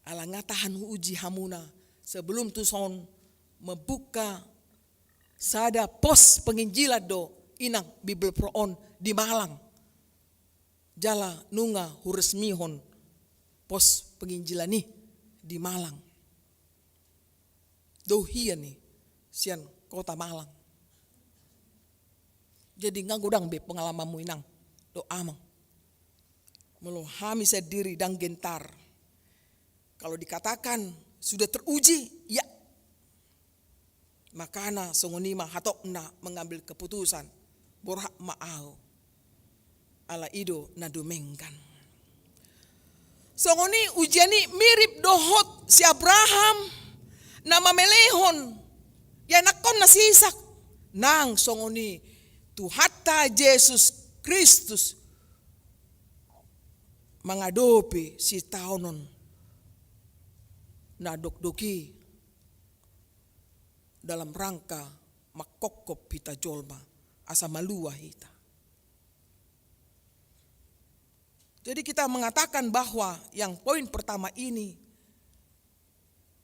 Ala nga tahan huuji hamuna, sebelum tuson membuka sada pos penginjilan do inang Bibelvrouw on di Malang. Jala nunga huresmihon pos penginjilan i di Malang. Dao hian i sian kota Malang. Jadi nga godang be pengalamanmu inang dohot amang. Molo hami sandiri ndang gentar. Kalau dikatakan sudah teruji, ya. Makana songon i ma hatopna mengambil keputusan. Borat ma au. Ala i do na dumenggan. Songon i ujian i mirip dohot si Abraham na mamelehon ianakkonna si Isak. Nang songon i Tuhanta Jesus Kristus mangadopi sitaonon na dokdok i dalam rangka mangkophop hita jolma asa malua hita. Jadi kita mengatakan bahwa yang poin pertama ini,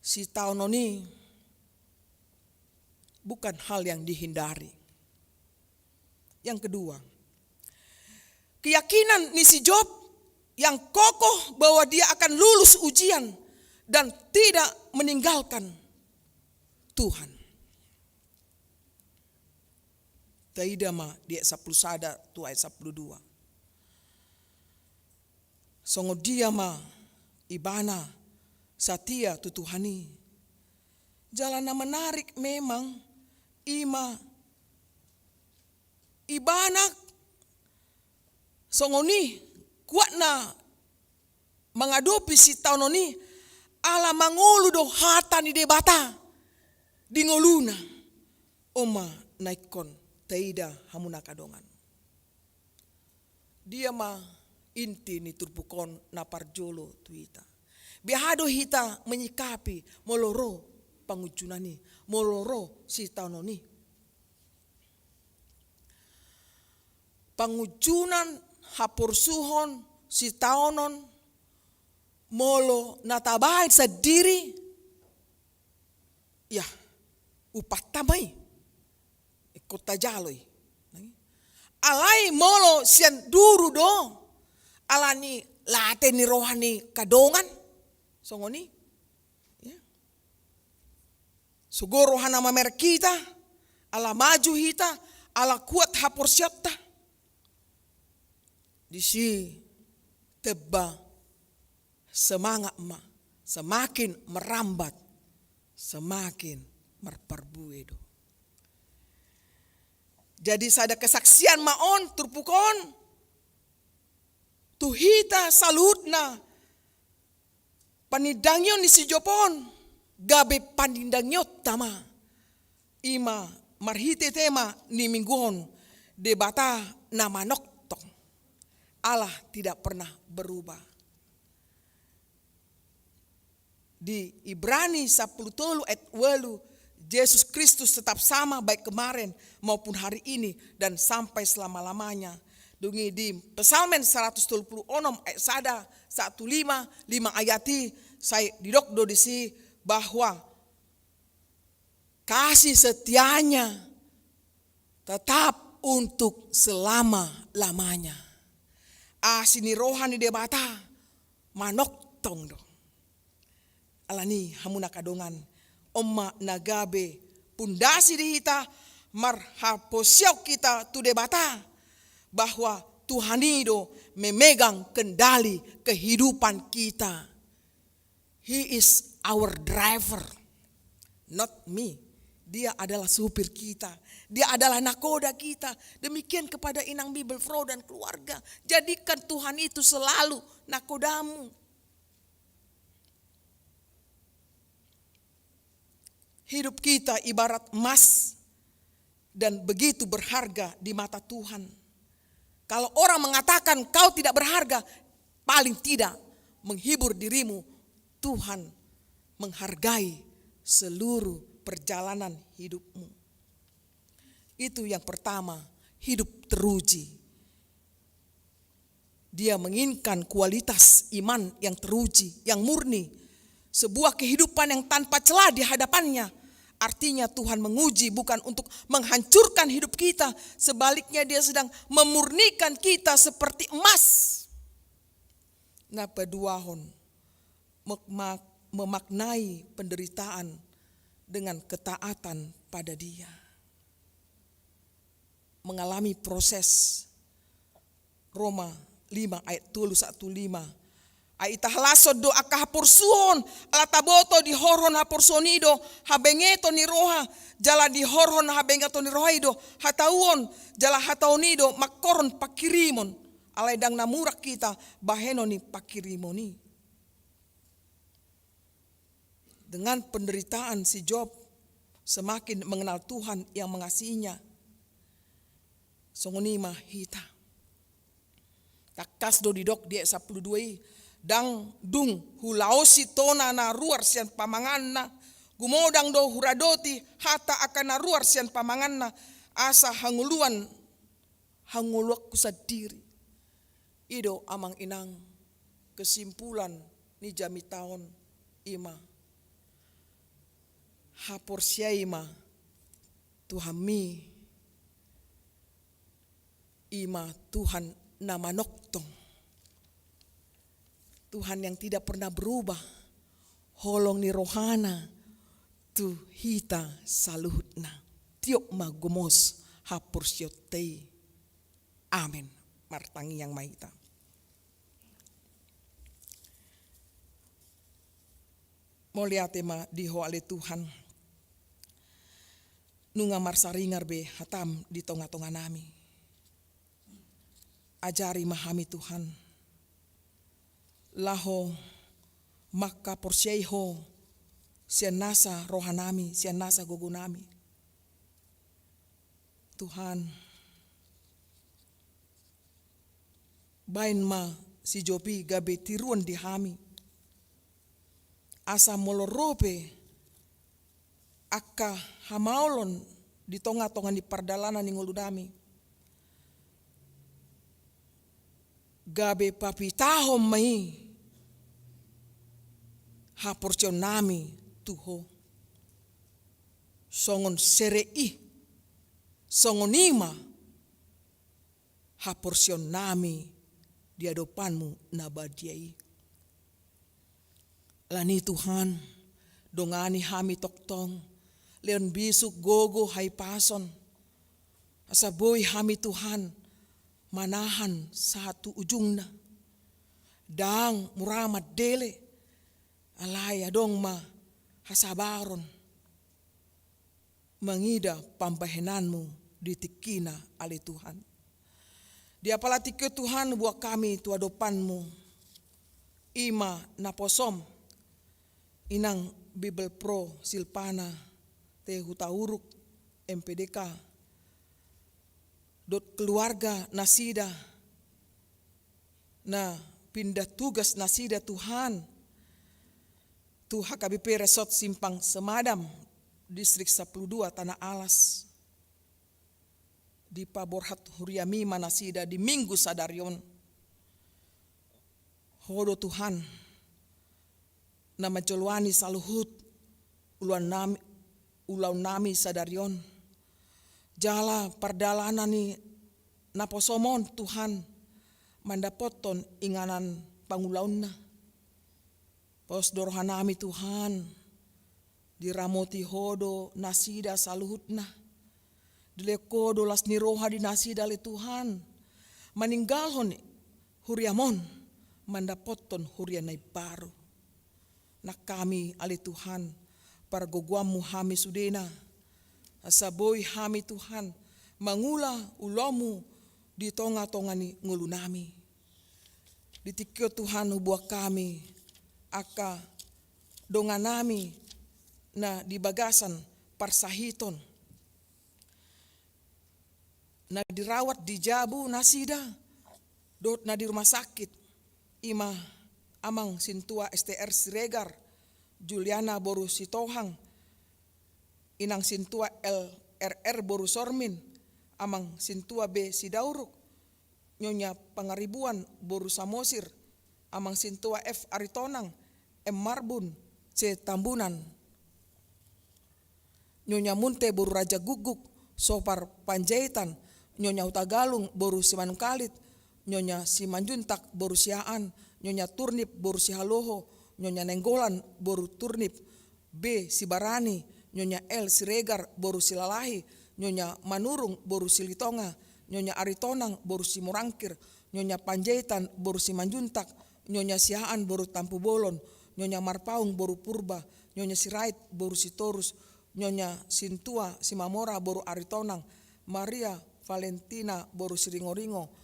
sitaonon i bukan hal yang dihindari. Yang kedua, keyakinan ni si Job yang kokoh bahwa dia akan lulus ujian dan tidak meninggalkan Tuhan. Taida ma di ayat sampulu sada tu ayat sampulu dua. Songon dia ma ibana satia tu Tuhan i. Jala na menarik memang ima ibana songon i kuatna mangadopi sitaonon i ala mangolu do hata ni Debata di ngoluna. On ma na ingkon taida hamu na angka dongan. Dia ma inti ni turpuk on na parjolo tu hita? Beha do hita menyikapi molo ro pangunjunan i, molo ro sitaonon i? Pangunjunan, haporsuhon, sitaonon, molo na tabaen sandiri, ya, upatta ma i. Ingkon tajalo i. Alai molo sian duru do, alani late ni roha ni angka dongan, songon i. Ya. Sogo rohana mamereng hita, ala maju hita, ala kuat haporseaonta. Disi tamba semangat ma, semakin merambat, semakin marparbue do. Jadi sada kesaksian ma on, turpuk on, tu hita saluhutna, panindangion ni si Job on gabe panindangionta ma. Ima marhite tema ni minggu on, Debata na manongtong. Allah tidak pernah berubah. Di Ibrani sampulu tolu ayat walu, Jesus Kristus tetap sama baik kemarin maupun hari ini dan sampai selama-lamanya. Dung i di Psalmen saratus tolu pulu onom ayat sada, satu lima, lima ayat i, sai didok do disi bahwa kasih setianya tetap untuk selama-lamanya. Asi ni roha ni Debata manongtong do. Alani i hamu na angka dongan, on ma na gabe pundasi di hita marhaporseaon hita tu Debata, bahwa Tuhan i do memegang kendali kehidupan kita. He is our driver, not me. Dia adalah supir kita. Dia adalah nakoda kita. Demikian kepada Inang Bibelvrouw dan keluarga. Jadikan Tuhan itu selalu nakodamu. Hidup kita ibarat emas dan begitu berharga di mata Tuhan. Kalau orang mengatakan kau tidak berharga, paling tidak menghibur dirimu, Tuhan menghargai seluruh perjalanan hidupmu. Itu yang pertama, hidup teruji. Dia menginginkan kualitas iman yang teruji, yang murni, sebuah kehidupan yang tanpa celah di hadapan-Nya. Artinya, Tuhan menguji bukan untuk menghancurkan hidup kita, sebaliknya, Dia sedang memurnikan kita seperti emas. Na paduahon, memak-, memaknai penderitaan dengan ketaatan pada Dia. Mengalami proses. Roma lima ayat tolu, satu lima. Ai tahalashon do angka haporsuhon, ala taboto dihorhon haporsuhon i do habengeton ni roha, jala dihorhon habengeton ni roha i do hatauon, jala hatauon i do mangkorhon panghirimon. Alai ndang na murak hita bahenon ni panghirimon i. Dengan penderitaan si Job, semakin mengenal Tuhan yang mengasihinya. Songon i ma hita. Tangkas do didok di ayat sampulu dua i, ndang dung hulaosi tona na ruar sian pamanganna, gumodang do huradoti hata angka na ruar sian pamanganna, asa hangoluan, hangoluanku sandiri. I do amang inang kesimpulan ni jamita on, i ma haporseai ma Tuhanmi, i ma Tuhan na manongtong. Tuhan yang tidak pernah berubah, holong ni rohana tu hita saluhutna. Tiop ma gomos haporseaonta i. Amen. Martangiang ma hita. Mauliate ma di Ho ale Tuhan. Nunga marsaringar be hatam di tonga-tonga nami. Ajari ma hami Tuhan, laho mangkaporseai Ho sian nasa roha nami, sian nasa gogo nami. Tuhan, baen ma si Job i gabe tiruon di hami. Asa molo ro pe angka hamaolon di tonga-tonga ni pardalanan ni ngolu nami, gabe papitahon ma i haporseaon nami tu Ho. Songon sere i, songon i ma haporseaon nami di adopanMu na badia i. Alani Tuhan, dongani hami tongtong, lehon bisuk, gogo, hahipason, asa boi hami Tuhan manahan sahat tu ujungna. Ndang mura mandele, alai adong ma hasabaron mangida pambahenanMu di tingkina ale Tuhan. Di apala tingki on Tuhan, huboan hami tu adopanMu, i ma naposoM, Inang Bibelvrouw Silvana T Hutauruk, M P D K, dohot keluarga nasida, na pindah tugas nasida Tuhan, tu H K B P Resort Simpang Semadam, Distrik Sampulu Dua Tanah Alas, dipaborhat huriaMi ma nasida di Minggu sadari on. Ho do Tuhan na manjoloani saluhut ulaon nami, ulaon nami sadari on. Jala pardalanan ni naposoM on Tuhan, mandapothon inganan pangulaonna. Pos do roha nami Tuhan, diramoti Ho do nasida saluhutna. Dilehon Ho do las ni roha di nasida ale Tuhan, maninggalhon huriaM on, mandapothon huria na imbaru. Nang hami ale Tuhan, pargogoanMu hami sudena, asa boi hami Tuhan mangula ulaonMu di tonga-tonga ni ngolu nami. Di tingki on Tuhan, huboan hami angka dongan nami na di bagasan parsahiton, na dirawat di jabu nasida dohot na di rumah sakit, i ma Amang Sintua S T R Siregar, Juliana boru Sitohang, Inang Sintua L R R boru Sormin, Amang Sintua B Sidauruk, Nyonya Pangaribuan boru Samosir, Amang Sintua F Aritonang, M Marbun, C Tambunan, Nyonya Munte boru Raja Guguk, Sopar Panjaitan, Nyonya Hutagalung boru Simanungkalit, Nyonya Simanjuntak boru Siaan, Nyonya Turnip boru Sihaloho, Nyonya Nainggolan boru Turnip, B Sibarani, Nyonya L Siregar boru Silalahi, Nyonya Manurung boru Silitonga, Nyonya Aritonang boru Simorangkir, Nyonya Panjaitan boru Simanjuntak, Nyonya Siaan boru Tampubolon, Nyonya Marpaung boru Purba, Nyonya Sirait boru Sitorus, Nyonya Sintua Simamora boru Aritonang, Maria Valentina boru Siringoringo,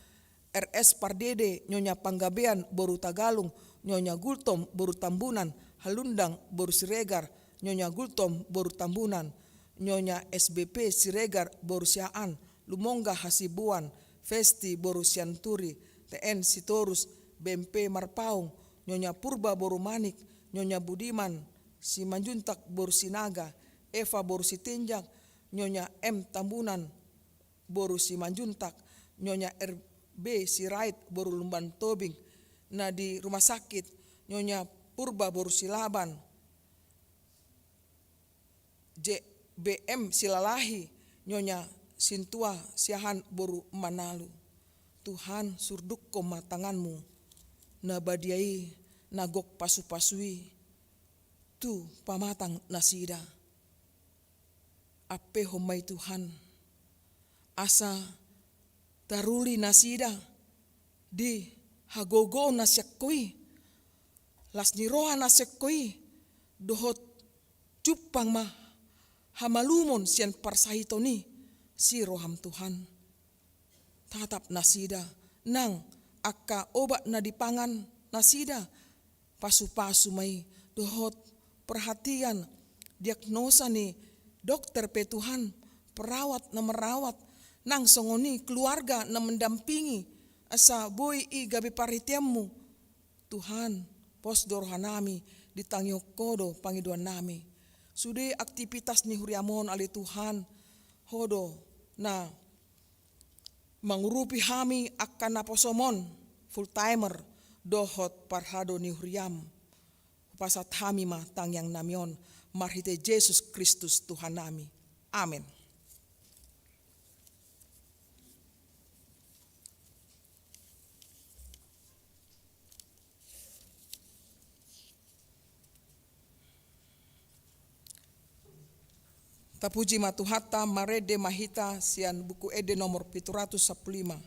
R S Pardede, Nyonya Panggabean boru Tagalung, Nyonya Gultom boru Tambunan, Halundang boru Siregar, Nyonya Gultom boru Tambunan, Nyonya S B P Siregar boru Siahaan, Lumongga Hasibuan, Festi boru Sianturi, T N Sitorus, B M P Marpaung, Nyonya Purba boru Manik, Nyonya Budiman Simanjuntak boru Sinaga, Eva boru Sitinjak, Nyonya M Tambunan boru Simanjuntak, Nyonya R B Sirait boru Lumban Tobing, na di rumah sakit, Nyonya Purba boru Silaban, J B M Silalahi, Nyonya Sintua Siahaan boru Manalu. Tuhan, surdukkon ma tanganmu na badia i, na gok pasupasu i tu pamatang nasida. Ampehon ma i Tuhan, asa taruli nasida di hagogoon na sian Ho i, las ni roha na sian Ho i, dohot jumpang ma hamalumon sian parsahiton i si roham Tuhan. Tatap nasida nang angka obat na dipangan nasida, pasupasu ma i, dohot perhatian, diagnosa ni dokter pe Tuhan, perawat na merawat, nang songon i keluarga na mendampingi, asa boi i gabe parhiteanmu. Tuhan, pos do rohanami, ditangihon Ho do pangidoannami. Sude aktivitas ni huriam on ale Tuhan, Ho do na mangurupi hami angka naposom on, full timer, dohot parhalado ni huriam. Hupasahat hami ma tangiangnami on, marhite Jesus Kristus Tuhannami. Amen. Tapuji ma Tuhanta, marende ma hita sian Buku Ende nomor pitu ratus sampulu lima.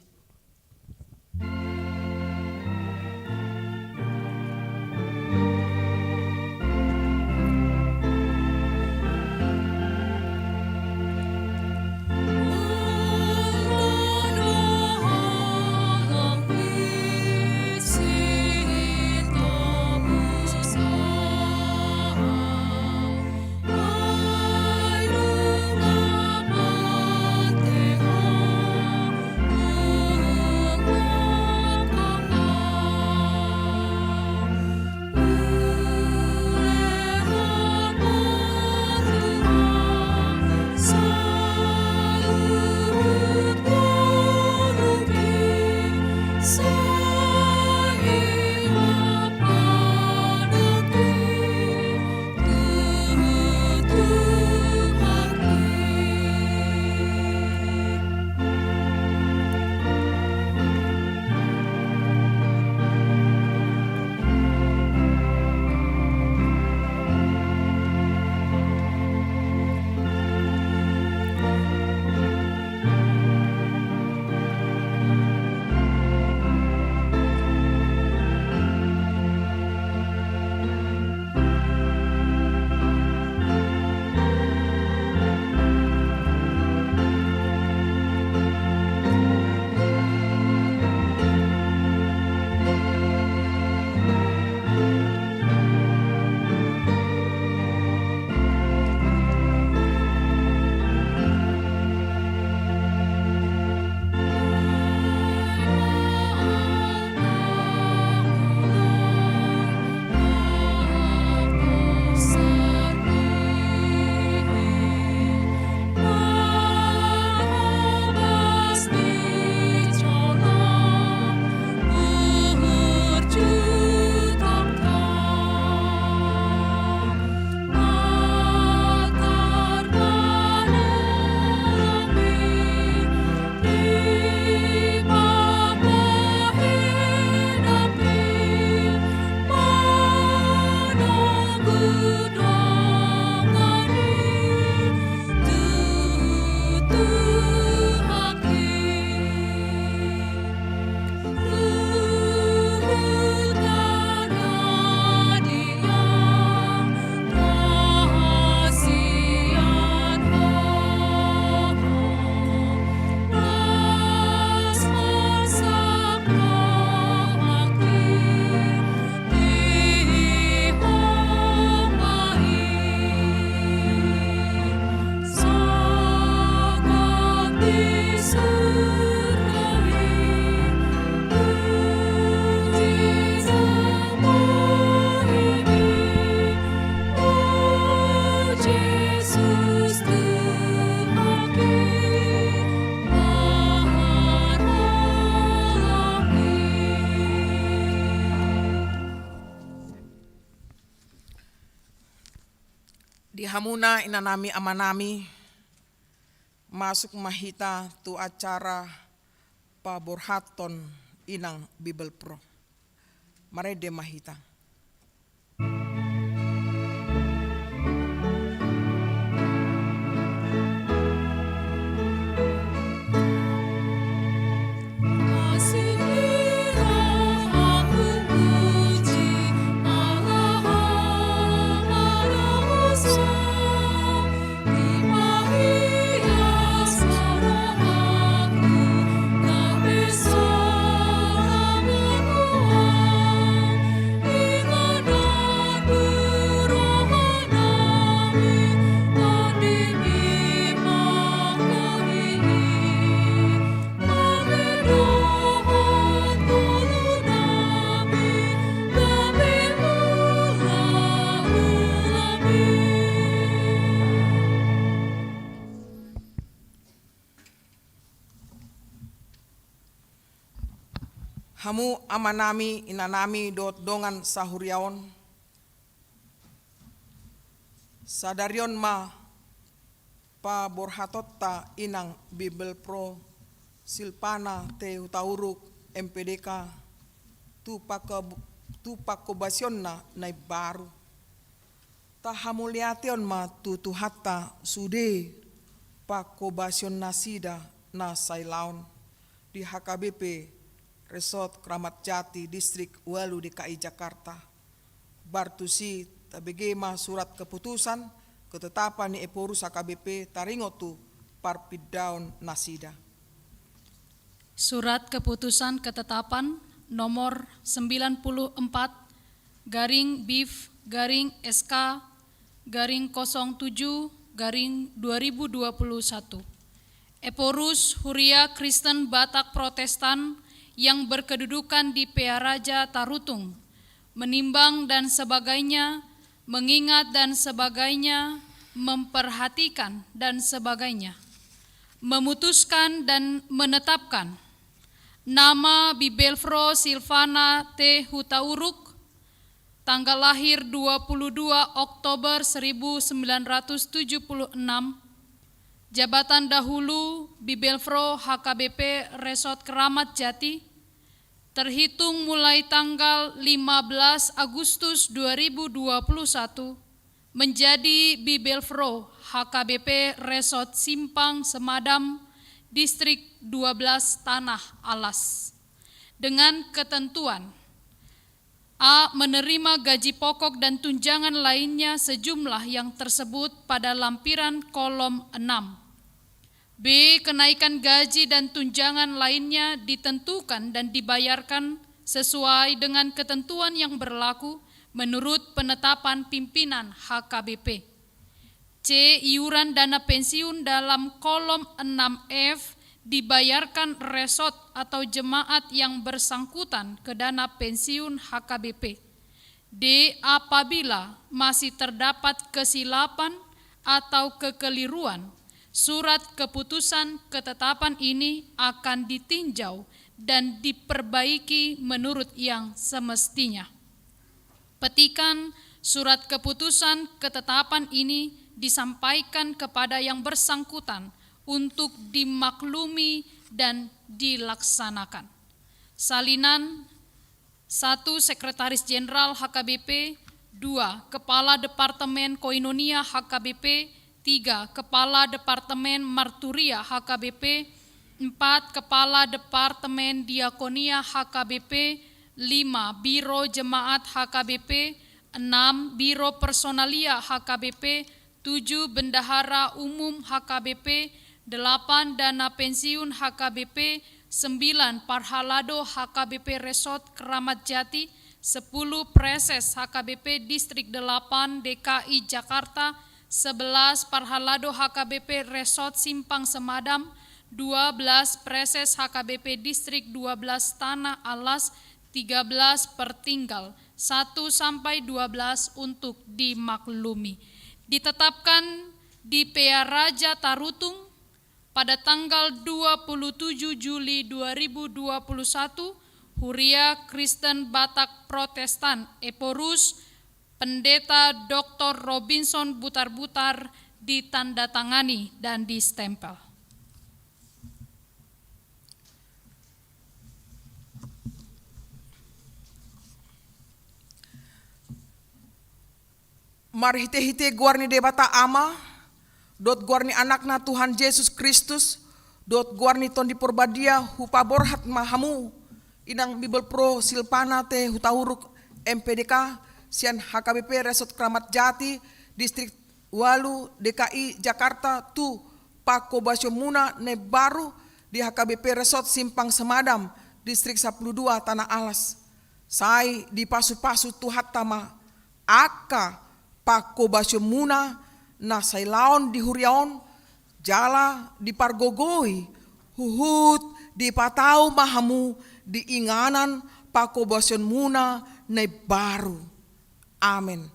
Di hamuna inanami amanami, masuk ma hita tu acara paborhathon inang Bibelvrouw. Marende ma hita. Hamu amanami, inanami dohot dongan sahuria on, sadari on ma paborhathonta inang Bibelvrouw Silvana T Hutauruk, M P D K, tu pangko-, tu panghobasionna na imbaru. Tahamauliateon ma tu Tuhanta sude panghobasion nasida na sailaon di H K B P Resort Kramat Jati, Distrik Ualu, D K I Jakarta. Baru tusi tabege ma surat keputusan ketetapan ni Ephorus H K B P taringot tu parpindaon nasida. Surat keputusan ketetapan nomor sembilan puluh empat garing bif garing S K garing kosong tujuh garing dua ribu dua puluh satu. Ephorus, Huria Kristen Batak Protestan yang berkedudukan di Pearaja Tarutung, menimbang dan sebagainya, mengingat dan sebagainya, memperhatikan dan sebagainya, memutuskan dan menetapkan nama Bibelvrouw Silvana T Hutauruk, tanggal lahir dua puluh dua Oktober seribu sembilan ratus tujuh puluh enam, jabatan dahulu Bibelvrouw H K B P Resort Kramat Jati, terhitung mulai tanggal lima belas Agustus dua ribu dua puluh satu, menjadi Bibelvrouw H K B P Resort Simpang Semadam, Distrik dua belas Tanah Alas. Dengan ketentuan: A, menerima gaji pokok dan tunjangan lainnya sejumlah yang tersebut pada lampiran kolom enam. B, kenaikan gaji dan tunjangan lainnya ditentukan dan dibayarkan sesuai dengan ketentuan yang berlaku menurut penetapan pimpinan H K B P. C, iuran dana pensiun dalam kolom enam F dibayarkan resort atau jemaat yang bersangkutan ke dana pensiun H K B P. D, apabila masih terdapat kesilapan atau kekeliruan, surat keputusan ketetapan ini akan ditinjau dan diperbaiki menurut yang semestinya. Petikan surat keputusan ketetapan ini disampaikan kepada yang bersangkutan untuk dimaklumi dan dilaksanakan. Salinan: satu, Sekretaris Jenderal H K B P, dua, Kepala Departemen Koinonia H K B P, tiga, Kepala Departemen Marturia H K B P, empat, Kepala Departemen Diakonia H K B P, lima, Biro Jemaat H K B P, enam, Biro Personalia H K B P, tujuh, Bendahara Umum H K B P, delapan, Dana Pensiun H K B P, sembilan, Parhalado H K B P Resort Kramat Jati, sepuluh, Praeses H K B P Distrik delapan D K I Jakarta, sebelas, Parhalado H K B P Resort Simpang Semadam, dua belas, Praeses H K B P Distrik dua belas Tanah Alas, tiga belas, Pertinggal, satu sampai dua belas untuk dimaklumi. Ditetapkan di Pearaja Tarutung pada tanggal dua puluh tujuh Juli dua ribu dua puluh satu, Huria Kristen Batak Protestan, Ephorus, Pendeta Doktor Robinson Butarbutar ditandatangani dan distempel. Marhitehite goar ni Debata Ama, dohot goar ni Anakna Tuhan Jesus Kristus, dohot goar ni Tondi Porbadia, hupaborhat ma hamu, inang Bibelvrouw Silvana T Hutauruk, M P D K, sian H K B P Resort Kramat Jati, Distrik ualu, D K I Jakarta, tu panghobasionmuna na imbaru di H K B P Resort Simpang Semadam, Distrik sampulu dua, Tanah Alas. Sai dipasupasu Tuhanta ma angka panghobasionmuna na sailaon di huria on, jala dipargogoi, huhut dipatau ma hamu di inganan panghobasionmuna na imbaru. Amen.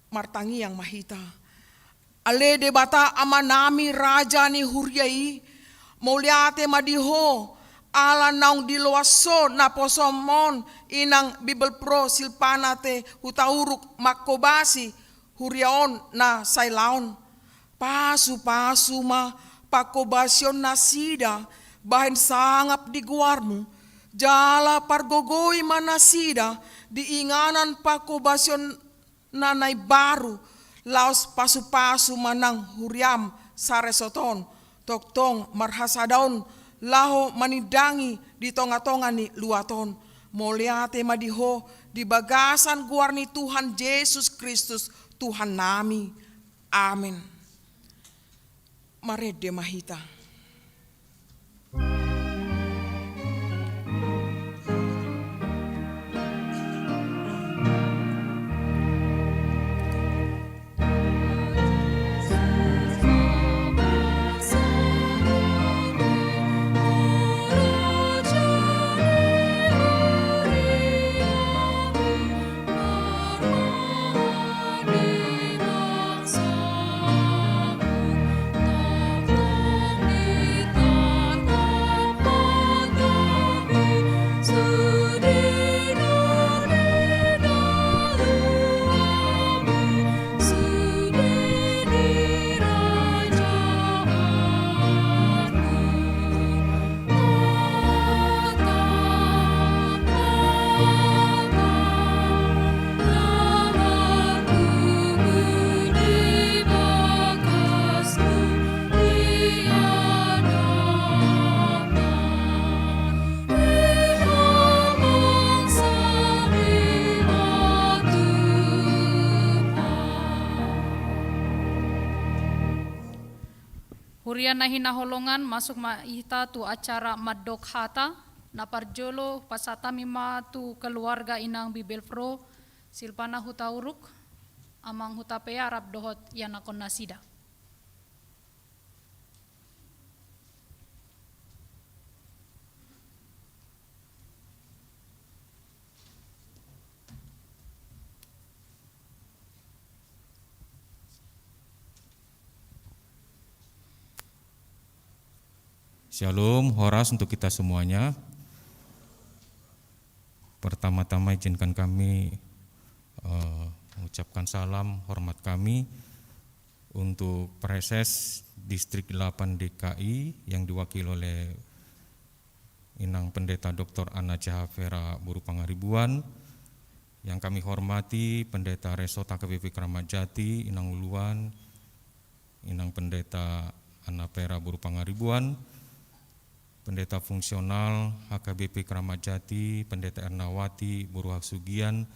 Martangiang ma hita. Ale Debata Amanami, Raja ni huria i, mauliate ma di Ho, ala naung diloas Ho naposom on inang Bibelvrouw Silvana T Hutauruk manghobasi huria on na sailaon. Pasupasu ma panghobasion nasida bahen sangap di goarMu, jala pargogoi ma nasida di inganan panghobasion na na imbaru, laos pasupasu ma nang huriaM saresort on, tongtong marhasadaon laho manindangi di tongatonga ni luat on. Mauliate ma di Ho di bagasan goar ni Tuhan Jesus Kristus, Tuhannami. Amen. Marende ma hita. Huria na hinaholongan, masuk ma hita tu acara mandok hata. Na parjolo pasahat hami ma tu keluarga inang Bibelvrouw Silvana Hutauruk, amang Hutapea rap dohot ianakhon nasida. Syalom, horas untuk kita semuanya. Pertama-tama izinkan kami, eh, mengucapkan salam hormat kami untuk Praeses Distrik delapan D K I yang diwakili oleh Inang Pendeta Doktor Anna Jahavera Boru Pangaribuan, yang kami hormati Pendeta Resort H K B P Kramat Jati, Inang Uluan, Inang Pendeta Anna Vera Boru Pangaribuan, Pendeta Fungsional H K B P Kramat Jati, Pendeta Ernawati Boru Hasugian,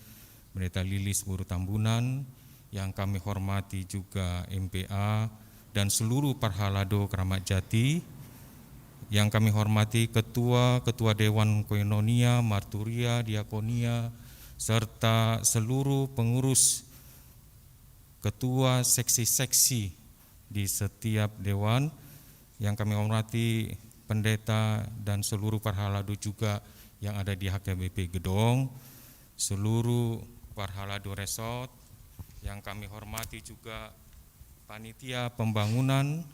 Pendeta Lilis Boru Tambunan, yang kami hormati juga M P A dan seluruh parhalado Kramat Jati, yang kami hormati Ketua, Ketua Dewan Koinonia, Marturia, Diakonia, serta seluruh pengurus, ketua seksi-seksi di setiap dewan, yang kami hormati pendeta dan seluruh parhalado juga yang ada di H K B P Gedong, seluruh parhalado resort, yang kami hormati juga panitia pembangunan,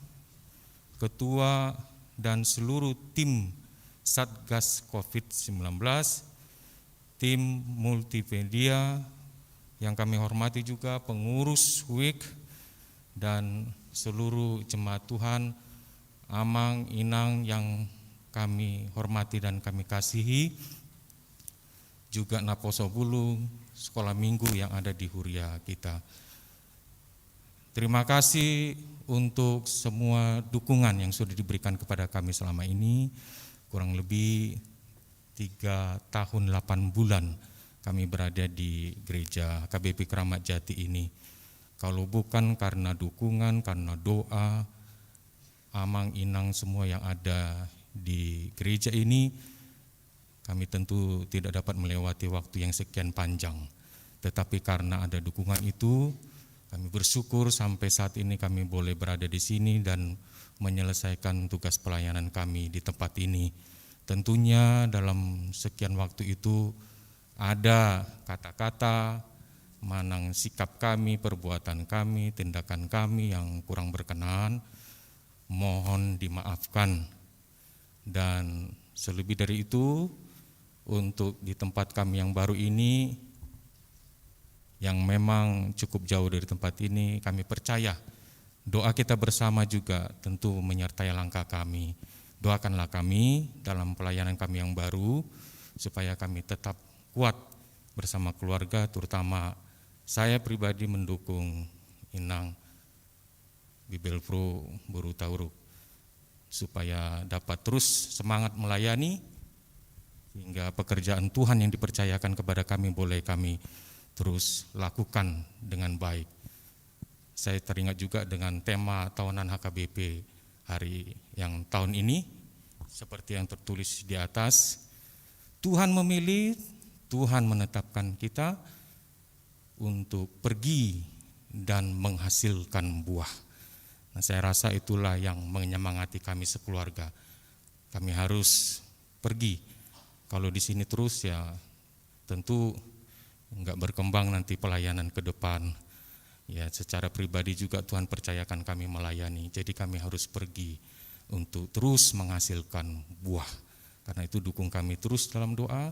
ketua, dan seluruh tim Satgas covid sembilan belas, tim multimedia, Yang kami hormati juga pengurus wik dan seluruh jemaat Tuhan, amang, inang yang kami hormati dan kami kasihi, juga naposo bulung sekolah minggu yang ada di huria kita. Terima kasih untuk semua dukungan yang sudah diberikan kepada kami selama ini. Kurang lebih tiga tahun delapan bulan kami berada di gereja H K B P Keramat Jati ini. Kalau bukan karena dukungan, karena doa, amang, inang semua yang ada di gereja ini, kami tentu tidak dapat melewati waktu yang sekian panjang. Tetapi karena ada dukungan itu, kami bersyukur sampai saat ini kami boleh berada di sini dan menyelesaikan tugas pelayanan kami di tempat ini. Tentunya dalam sekian waktu itu ada kata-kata, manang sikap kami, perbuatan kami, tindakan kami yang kurang berkenan, mohon dimaafkan. Dan selebih dari itu, untuk di tempat kami yang baru ini, yang memang cukup jauh dari tempat ini, kami percaya doa kita bersama juga tentu menyertai langkah kami. Doakanlah kami dalam pelayanan kami yang baru, supaya kami tetap kuat bersama keluarga, terutama saya pribadi mendukung Inang Bibelvrouw boru Tauruk, supaya dapat terus semangat melayani, sehingga pekerjaan Tuhan yang dipercayakan kepada kami boleh kami terus lakukan dengan baik. Saya teringat juga dengan tema tahunan H K B P hari yang tahun ini, seperti yang tertulis di atas, Tuhan memilih, Tuhan menetapkan kita untuk pergi dan menghasilkan buah. Nah, saya rasa itulah yang menyemangati kami sekeluarga. Kami harus pergi. Kalau di sini terus, ya tentu nggak berkembang nanti pelayanan ke depan. Ya, secara pribadi juga Tuhan percayakan kami melayani. Jadi kami harus pergi untuk terus menghasilkan buah. Karena itu dukung kami terus dalam doa,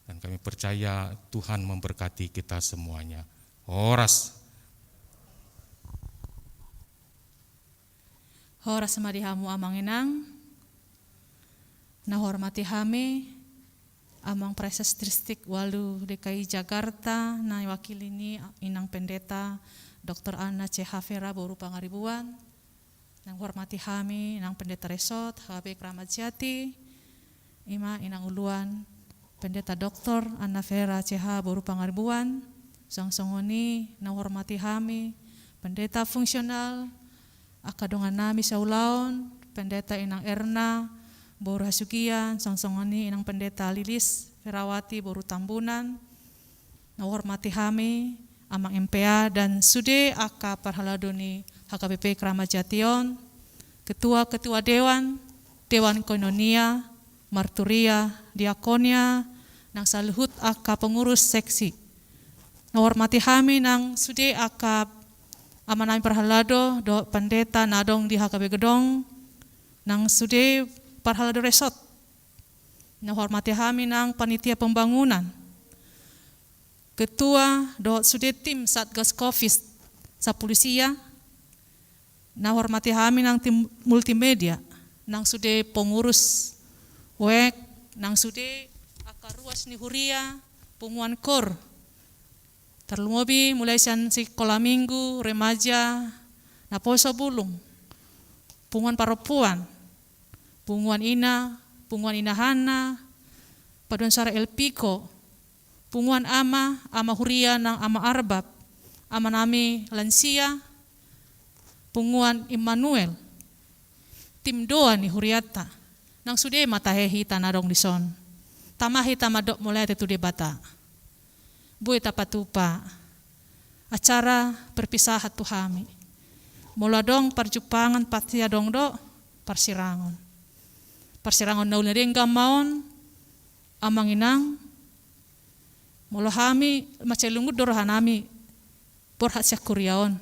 dan kami percaya Tuhan memberkati kita semuanya. Horas. Horas ma di hamu amang inang. Na hormati hami, Amang Praeses Distrik Walu D K I Jakarta, na wakili ni Inang Pendeta Doktor Anna C H Vera boru Pangaribuan. Na hormati hami, Inang Pendeta Resort H K B P Keramat Jati, ima Inang Uluan Pendeta Doktor Anna Vera C H boru Pangaribuan, suang songon i na hormati hami, Pendeta Fungsional, angka dongan nami saulaon, Pendeta Inang Erna boru Hasugian, suang songon i Inang Pendeta Lilis Ferawati boru Tambunan, na hormati hami, Amang M P A, dan sude angka parhalado ni H K B P Keramat Jati on, ketua-ketua dewan, dewan koinonia, marturia, diakonia, nang saluhut angka pengurus seksi. Na hormati hami nang sude angka ama nami parhalado dohot pendeta na adong di H K B Gedong, nang sude parhalado resort. Na hormati hami nang panitia pembangunan, ketua dohot sude tim Satgas Covid sampulu sia. Na hormati hami nang tim multimedia, nang sude pengurus wek, nang sude angka ruas ni huria, punguan kor. Tarlumobi mulai sian sikola minggu, remaja, naposo bulung, punguan parompuan, punguan ina, punguan inahanna, paduan suara Elpiko, punguan ama, ama huria nang ama Arbab, ama nami lansia, punguan Immanuel, tim doa ni hurianta, nang sude ma tahe hita na adong dison. Tama hita mandok mauliate tu Debata. Boi tapatupa acara perpisahan tu hami. Molo adong parjumpangan pasti adong do parsirangon. Parsirangon na uli na denggan ma on, amang inang, molo hami mansai lungun do roha nami borhat sian huria on.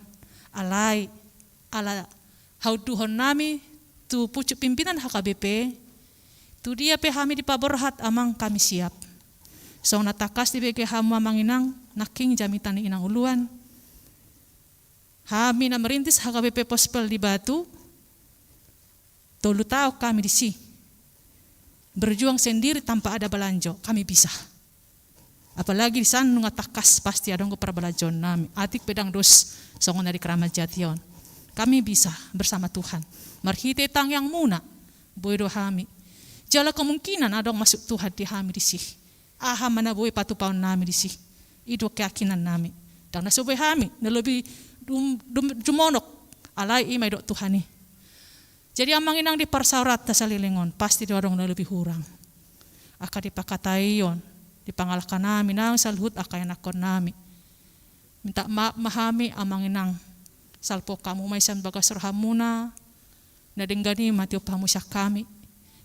Alai, ala haunduhon nami tu pucuk pimpinan H K B P, tu dia pe hami dipaborhat amang, hami siap. Songon na tangkas dibege hamu amang inang, nangkin jamita ni inang uluan. Hami na merintis H K B P Pospel di Batu, tolu taon hami disi. Berjuang sendiri tanpa ada balanjo, kami bisa. Apalagi di san nunga tangkas pasti adong do parbalanjoonnami. Atik pe ndang dos songon na di Keramat Jati on. Kami bisa bersama Tuhan. Marhite tangiangmuna, boi do hami. Jala kemungkinan adong masuk Tuhan di hami disi. Aha ma na boi patupaonnami disi. I do keyakinannami. Ndang na so boi hami, na lobi dum-, dum-, jumonok. Alai i ma didok Tuhan i. Jadi amang inang di parsaoranta saleleng on, pasti do adong na lobi hurang. Angka di pangkataion, di pangalangkanami nang saluhut angka ianakkonnami. Minta maaf ma hami amang inang. Salpu hamu ma i sian bagas rohamuna, na denggan i ma tiop hamu sian hami.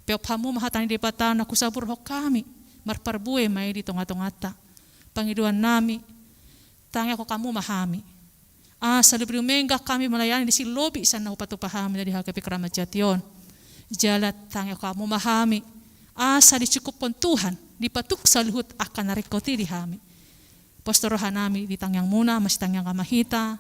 Peop hamu ma hata ni Debata na husaburhon hami, marparbue ma i di tongatonganta. Pangidoannami, tangiangkon hamu ma hami. Asa lobi dumenggan hami melayani disi lobi sian na hupatupa hami na di H K B P Keramat Jati on. Jala tangiangkon hamu ma hami. Asa dicukuphon Tuhan, dipatuk saluhut angka na ringkot i di hami. Pos do rohanami di tangiangmuna, masitangiang ma hita.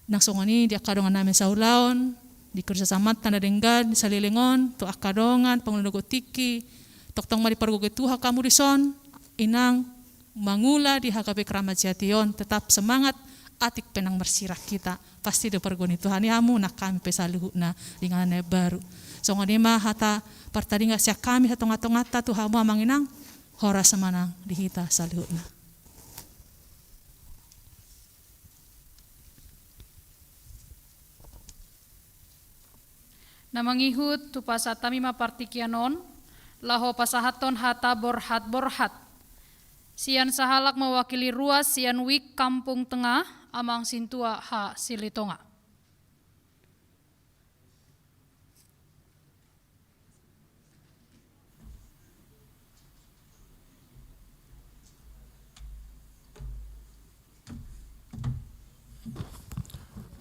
Nang songon i di angka dongannami saulaon, di kerjasama na denggan, di saleleng on, tu angka dongan, pangula na gogo tingki, tongtong ma dipargogoi Tuhan hamu dison, inang, mangula di H K B P Keramat Jati on, tetap semangat, atik pe nang marsirang hita, pasti do pargogoi ni Tuhan i hamu, nang hami pe saluhutna, di inganan na imbaru. Songon i ma hata partaringot sian hami, sian tongatonganta tu hamu amang inang, horas ma nang di hita saluhutna. Na mangihut, hupasahat hami ma partingkian on, laho pasahathon hata borhat-borhat. Sian sahalak mewakili ruas sian Wik Kampung Tengah, Amang Sintua H. Silitonga.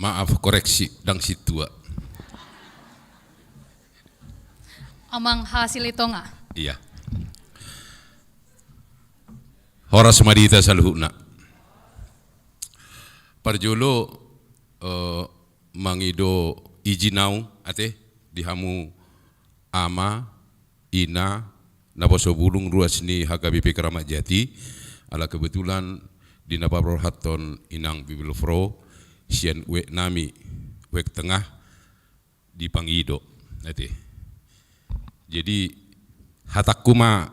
Maaf, koreksi, ndang Sintua. Amang H. Silitonga. Iya. Horas ma di hita saluhutna. Parjolo, eh, mangido ijin au, ate, di hamu ama, ina, naposo bulung ruas ni H K B P Keramat Jati, ala kebetulan di na paborhathon inang Bibelvrouw, sian weknami, wek tengah, dipangido, ate. Jadi, hatangku ma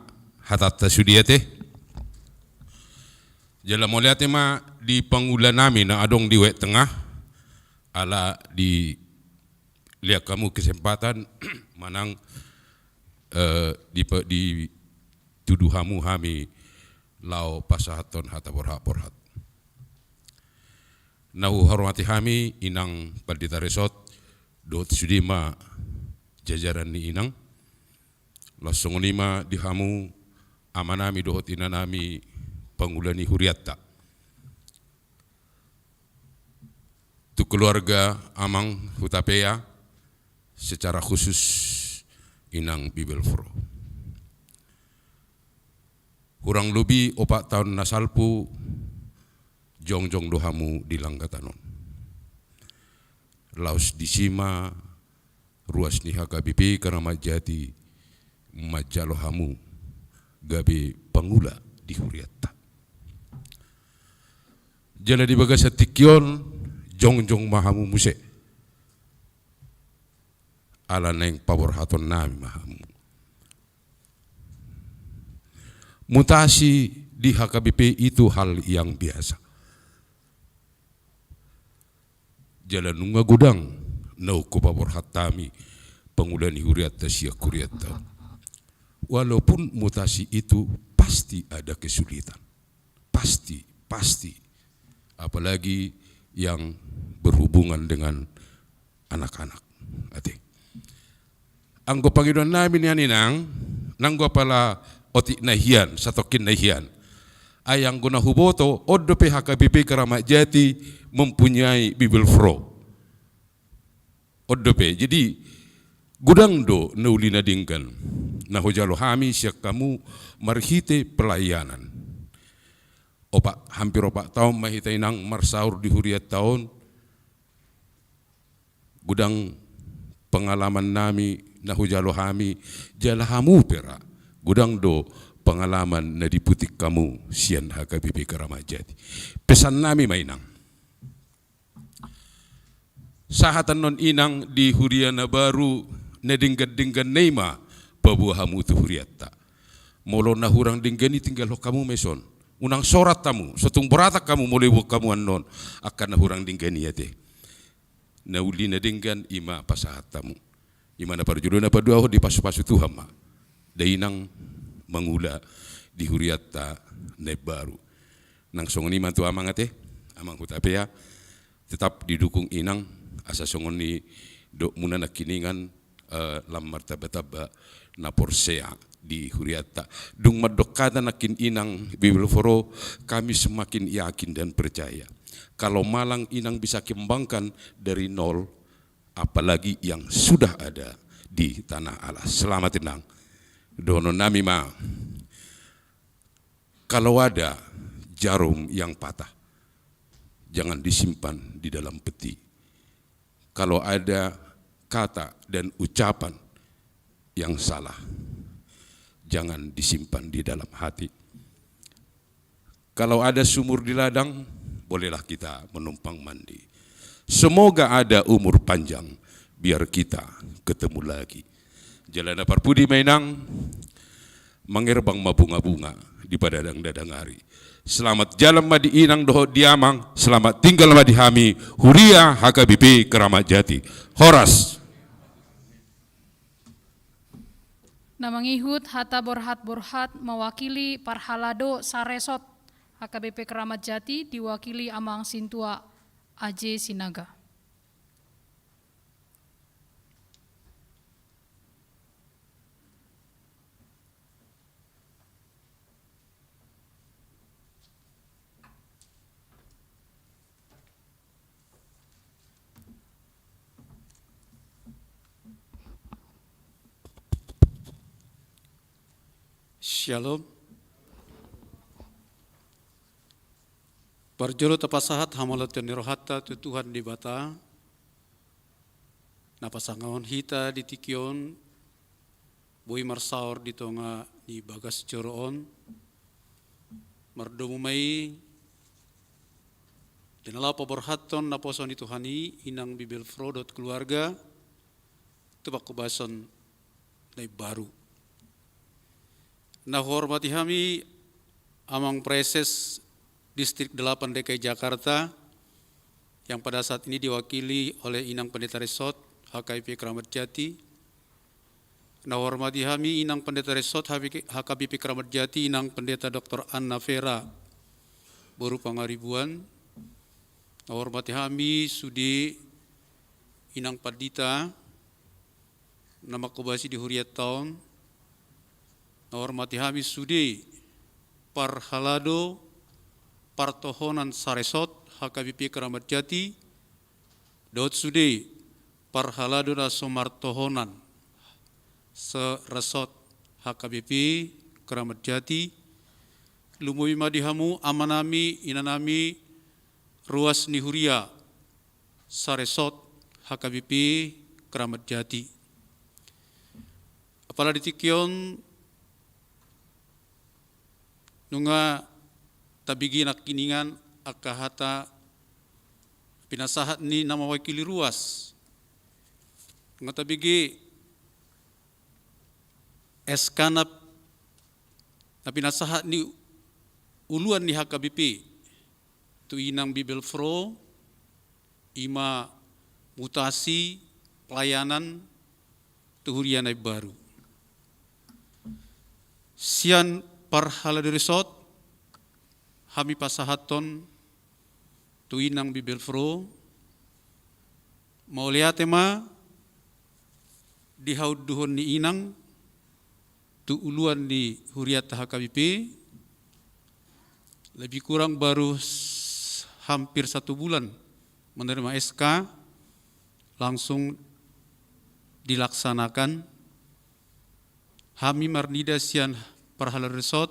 hatanta sude, ate. Jala mauliate ma di pangulanami na adong di wek tengah, ala dilehon hamu kesempatan manang, eh, di, ditudu hamu hami laho pasahathon hata borhat-borhat. Na huhormati hami inang pandita resort, dohot sude ma jajaran ni inang. Laos songon i ma di hamu amanami dohot inanami pangula ni hurianta. Tu keluarga Amang Hutapea, secara khusus inang Bibelvrouw. Hurang lobi opat taon na salpu, jongjong do hamu di langgatan on. Laos disi ma ruas ni H K B P Keramat Jati manjalo hamu gabe pangula di hurianta. Jala di bagasan tingki on, jongjong ma hamu muse. Ala naeng paborhatonnami ma hamu. Mutasi di H K B P itu hal yang biasa. Jala nunga godang naung hupaborhat hami pangula ni hurianta sian hurianta. Walaupun mutasi itu pasti ada kesulitan. Pasti, pasti. Apalagi yang berhubungan dengan anak-anak. Ate. Anggo pangidoannami nian inang, nanggo apala otik na hian, satongkin na hian. Ai anggo na huboto, on dope H K B P Keramat Jati mempunyai Bibelvrouw. On dope, jadi godang do na uli na denggan na hujalo hami sian hamu marhite pelayanan. opat, hampir opat taon ma hita inang marsaor di hurianta on. Godang pengalaman nami na hujalo hami, jala hamu pe ra godang do pengalaman na diputik hamu sian H K B P Keramat Jati. Pesan nami ma inang, sahat annon inang di huria na baru, na denggan-denggan na i ma paboa hamu tu hurianta. Molo na hurang denggan i, tinggalhon hamu ma i son. Unang sorat hamu, so tung boratan hamu molo iboan hamu annon angka na hurang denggan i ate. Na uli na denggan i ma pasahat hamu. I ma na parjolo. Na paduahon, dipasupasu Tuhan ma da inang mangula di hurianta na imbaru. Nang songon i ma tu amang ate, amang Hutapea, tetap didukung inang, asa songon i dok muna nangkiningan, eh, lam martamba-tamba na porsea di hurianta. Dung mandok hata nangkin inang Bibelvrouw, kami semakin yakin dan percaya kalau Malang inang bisa kembangkan dari nol, apalagi yang sudah ada di Tanah Allah. Selamat inang. Dohonon nami ma, kalau ada jarum yang patah, jangan disimpan di dalam peti. Kalau ada kata dan ucapan yang salah, jangan disimpan di dalam hati. Kalau ada sumur di ladang, bolehlah kita menumpang mandi. Semoga ada umur panjang, biar kita ketemu lagi. Jala na parpudi ma inang, mangerbang ma bunga-bunga di padadang-dadang ari. Selamat jalan ma di inang dohot di amang, selamat tinggal ma di hami, huria H K B P Keramat Jati. Horas. Na mangihut hata borhat-borhat mewakili parhalado saresort H K B P Keramat Jati diwakili Amang Sintua Aje Sinaga. Syalom. Parjolo tapasahat hamauliateon ni rohanta tu Tuhan Debata, na pasangapon hita di tingki on, boi marsaor di tonga ni bagas joro on. Mardomu ma i di na laho paborhathon naposo ni Tuhan i, inang Bibelvrouw dohot keluarga, tu pangkobasan na imbaru. Na huhormati hami Amang Praeses Distrik delapan D K I Jakarta, yang pada saat ini diwakili oleh Inang Pendeta Resort H K B P Keramat Jati. Na huhormati hami Inang Pendeta Resort H K B P Keramat Jati, Inang Pendeta Doktor Anna Vera boru Pangaribuan. Na huhormati hami sude Inang Pandita na mangkobasi di hurianta on. Na huhormati hami sude parhalado partohonan saresort H K B P Keramat Jati, dohot sude parhalado na so martohonan saresort H K B P Keramat Jati. Lumobi ma di hamu amanami, inanami, ruas ni huria saresort H K B P Keramat Jati. Apala di tingki on nunga tabege nangkiningan angka hata pinasahat ni na mawakili ruas. Nunga tabege S K na, na pinasahat ni uluan ni H K B P tu Inang Bibelvrouw, i ma mutasi pelayanan tu huria na imbaru. Sian parhalado resort hami pasahathon tu Inang Bibelvrouw, mauliate ma di haunduhon ni Inang tu uluan ni hurianta H K B P, lebih kurang baru s-, hampir satu bulan menerima S K, langsung dilaksanakan. Hami marnida sian parhalado resort,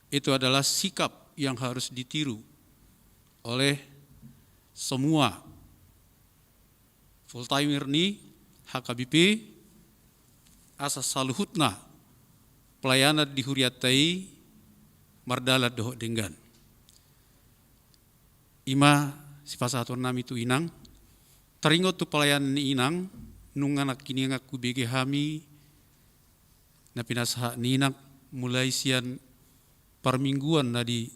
itu adalah sikap yang harus ditiru oleh semua full timer ni H K B P, asa saluhutna pelayanan di hurianta i mardalan dohot denggan. Ima sipasahaton nami tu inang, taringot tu pelayanan ni inang, nunga nangkiningan hubege hami na pinasahat ni inang mulai sian parmingguan na di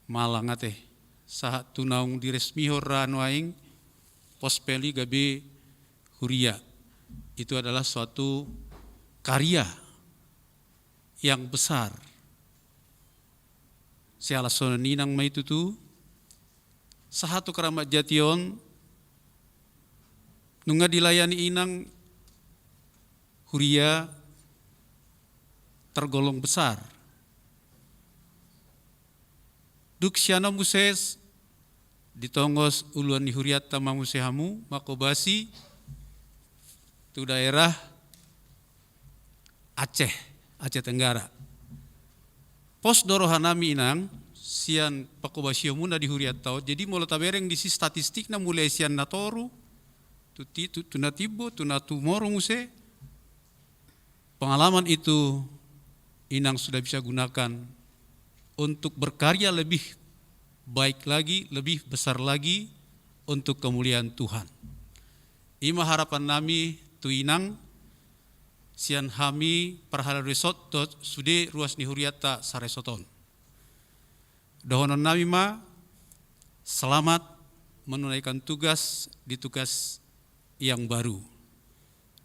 Malang ate, sahat tu naung diresmihon ra nuaeng pos peli gabe huria. Itu adalah suatu karya yang besar. Siala songon i nang ma i tutu, sahat tu Keramat Jati on, nunga dilayani inang huria tergolong besar. Dung sian on muse ditongos uluan ni hurianta ma muse hamu, mangkobasi tu daerah Aceh, Aceh Tenggara. Pos do roha nami inang, sian pangkobasionmuna di hurianta on. Jadi molo tabereng disi statistikna mulai sian na toru, tu ti-, tu, tu na timbo, tu na tumoru muse, pengalaman itu inang sudah bisa gunakan untuk berkarya lebih baik lagi, lebih besar lagi untuk kemuliaan Tuhan. Ima harapan nami tu inang, sian hami parhalado Resort dohot sude ruas ni hurianta saresort on. Dohonon nami ma, selamat menunaikan tugas di tugas yang baru.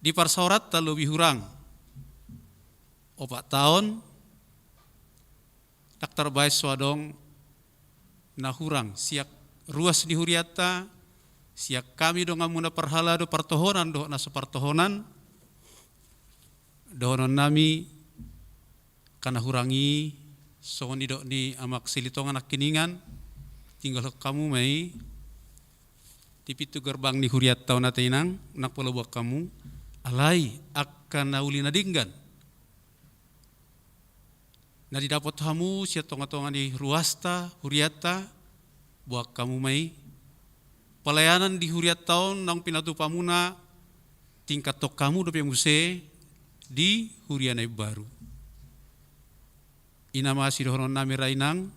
Di parsaoranta lobi hurang opat taon, ndang tarbaen so adong na hurang sian ruas ni hurianta, sian hami donganmuna parhalado partohonan dohot na so partohonan. Dohonon nami, angka na hurang i, songon nidok ni Amak Silitonga nangkiningan, tinggalhon hamu ma i di pintu gerbang ni hurianta on ate inang, ndang pola boan hamu. Alai angka na uli na denggan na didapot hamu sian tongatonga ni ruasta, hurianta, boan hamu ma i. Pelayanan di hurianta on naung pinatupamuna, tingkathon hamu dope muse di huria na imbaru. I nama sidohonon nami ra inang,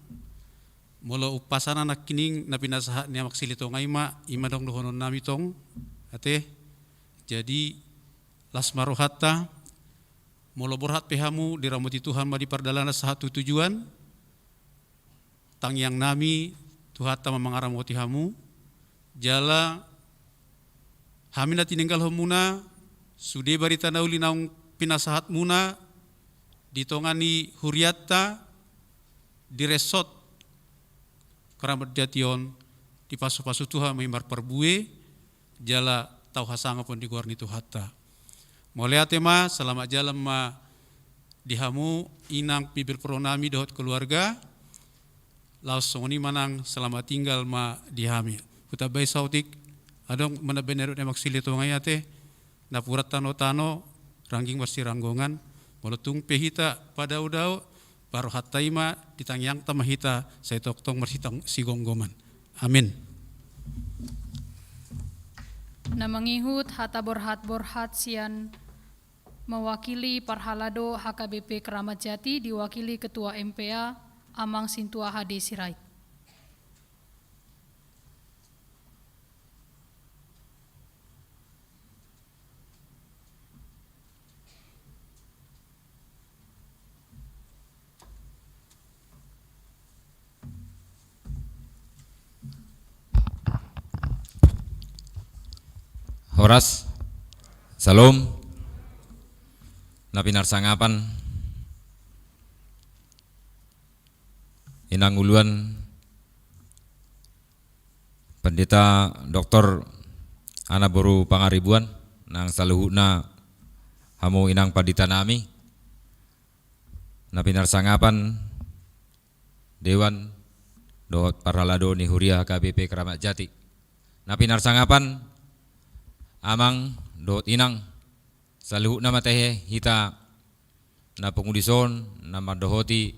molo umpasana nangkining na pinasahat ni Amak Silitonga i ma, ima dong dohonon nami tong, ate. Jadi, las ma rohanta, molo borhat pe hamu, diramoti Tuhan ma di pardalanan sahat tu tujuan, tangiang nami, Tuhanta ma mangaramoti hamu, jala hami na tininggalhonmuna, sude barita na uli naung pinasahatmuna, di tonga ni hurianta, di Resort Keramat Jati on, dipasupasu Tuhan ma i marparbue, jala tau hasangapon di goar ni Tuhanta. Mauliate ma, selamat jalan ma di hamu, inang bibelvrouw nami dohot keluarga, laos songon i ma nang selamat tinggal ma di hami. Hutambai saotik, adong manambai na nidok ni Amak Silitonga i ate, napuran tanotano, rangging marsiranggongan, molo tung pe hita padaodao, parrohanta i ma, di tangiangta ma hita, sai tongtong marsitang-, sigomgoman. Amin. Na mangihut hata borhat-borhat sian mewakili parhalado H K B P Keramat Jati, diwakili Ketua M P A, Amang Sintua H D Sirait. Horas. Syalom. Na pinarsangapan, inang uluan, Pandita Doktor Ana boru Pangaribuan, nang saluhutna hamu inang pandita nami, na pinarsangapan, dewan dohot parhalado ni huria H K B P Keramat Jati, na pinarsangapan, amang dohot inang, saluhutna ma tahe hita na pungu dison, na mandohoti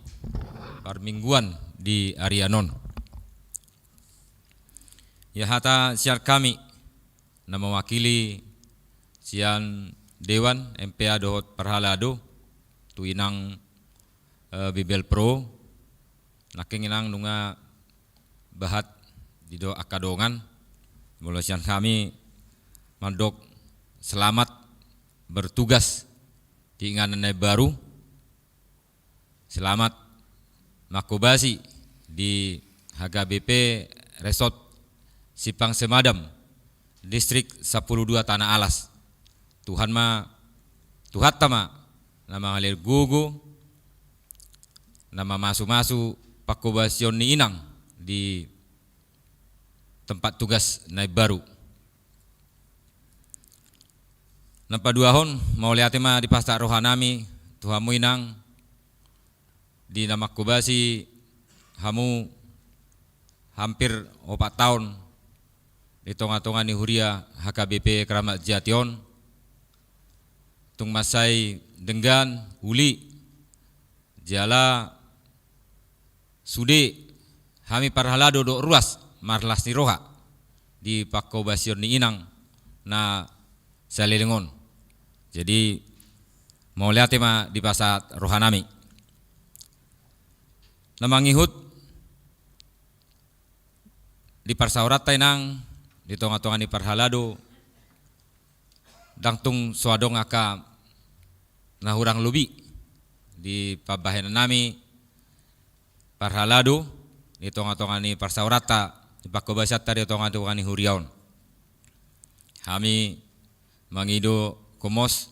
parmingguan di arian on. Ia hata sian hami na mewakili sian Dewan, M P A dohot parhalado tu inang, eh, Bibelvrouw. Nangkin inang nunga bahat didok angka dongan, molo sian hami mandok selamat bertugas di inganan na baru. Selamat mangkobasi di H K B P Resort Simpang Semadam, Distrik Sampulu Dua Tanah Alas. Tuhan ma, Tuhanta ma na mangalehon gogo, na mamasumasu pangkobasion ni inang di tempat tugas na baru. Na paduahon, mauliate ma dipasahat rohanami tu hamu inang, di na mangkobasi hamu hampir opat taon di tongatonga ni huria H K B P Keramat Jati on. Tung mansai denggan, uli, jala sude hami parhalado dohot ruas marlas ni roha di pangkobasion ni inang na saleleng on. Jadi, mauliate ma dipasahat rohanami. Na mangihut di parsaoranta inang di tongatonga ni parhalado, ndang tung so adong angka na hurang lobi di pambahenannami parhalado di tongatonga ni parsaoranta, di pangkobasianta di tongatonga ni huria on. Hami mangido gomos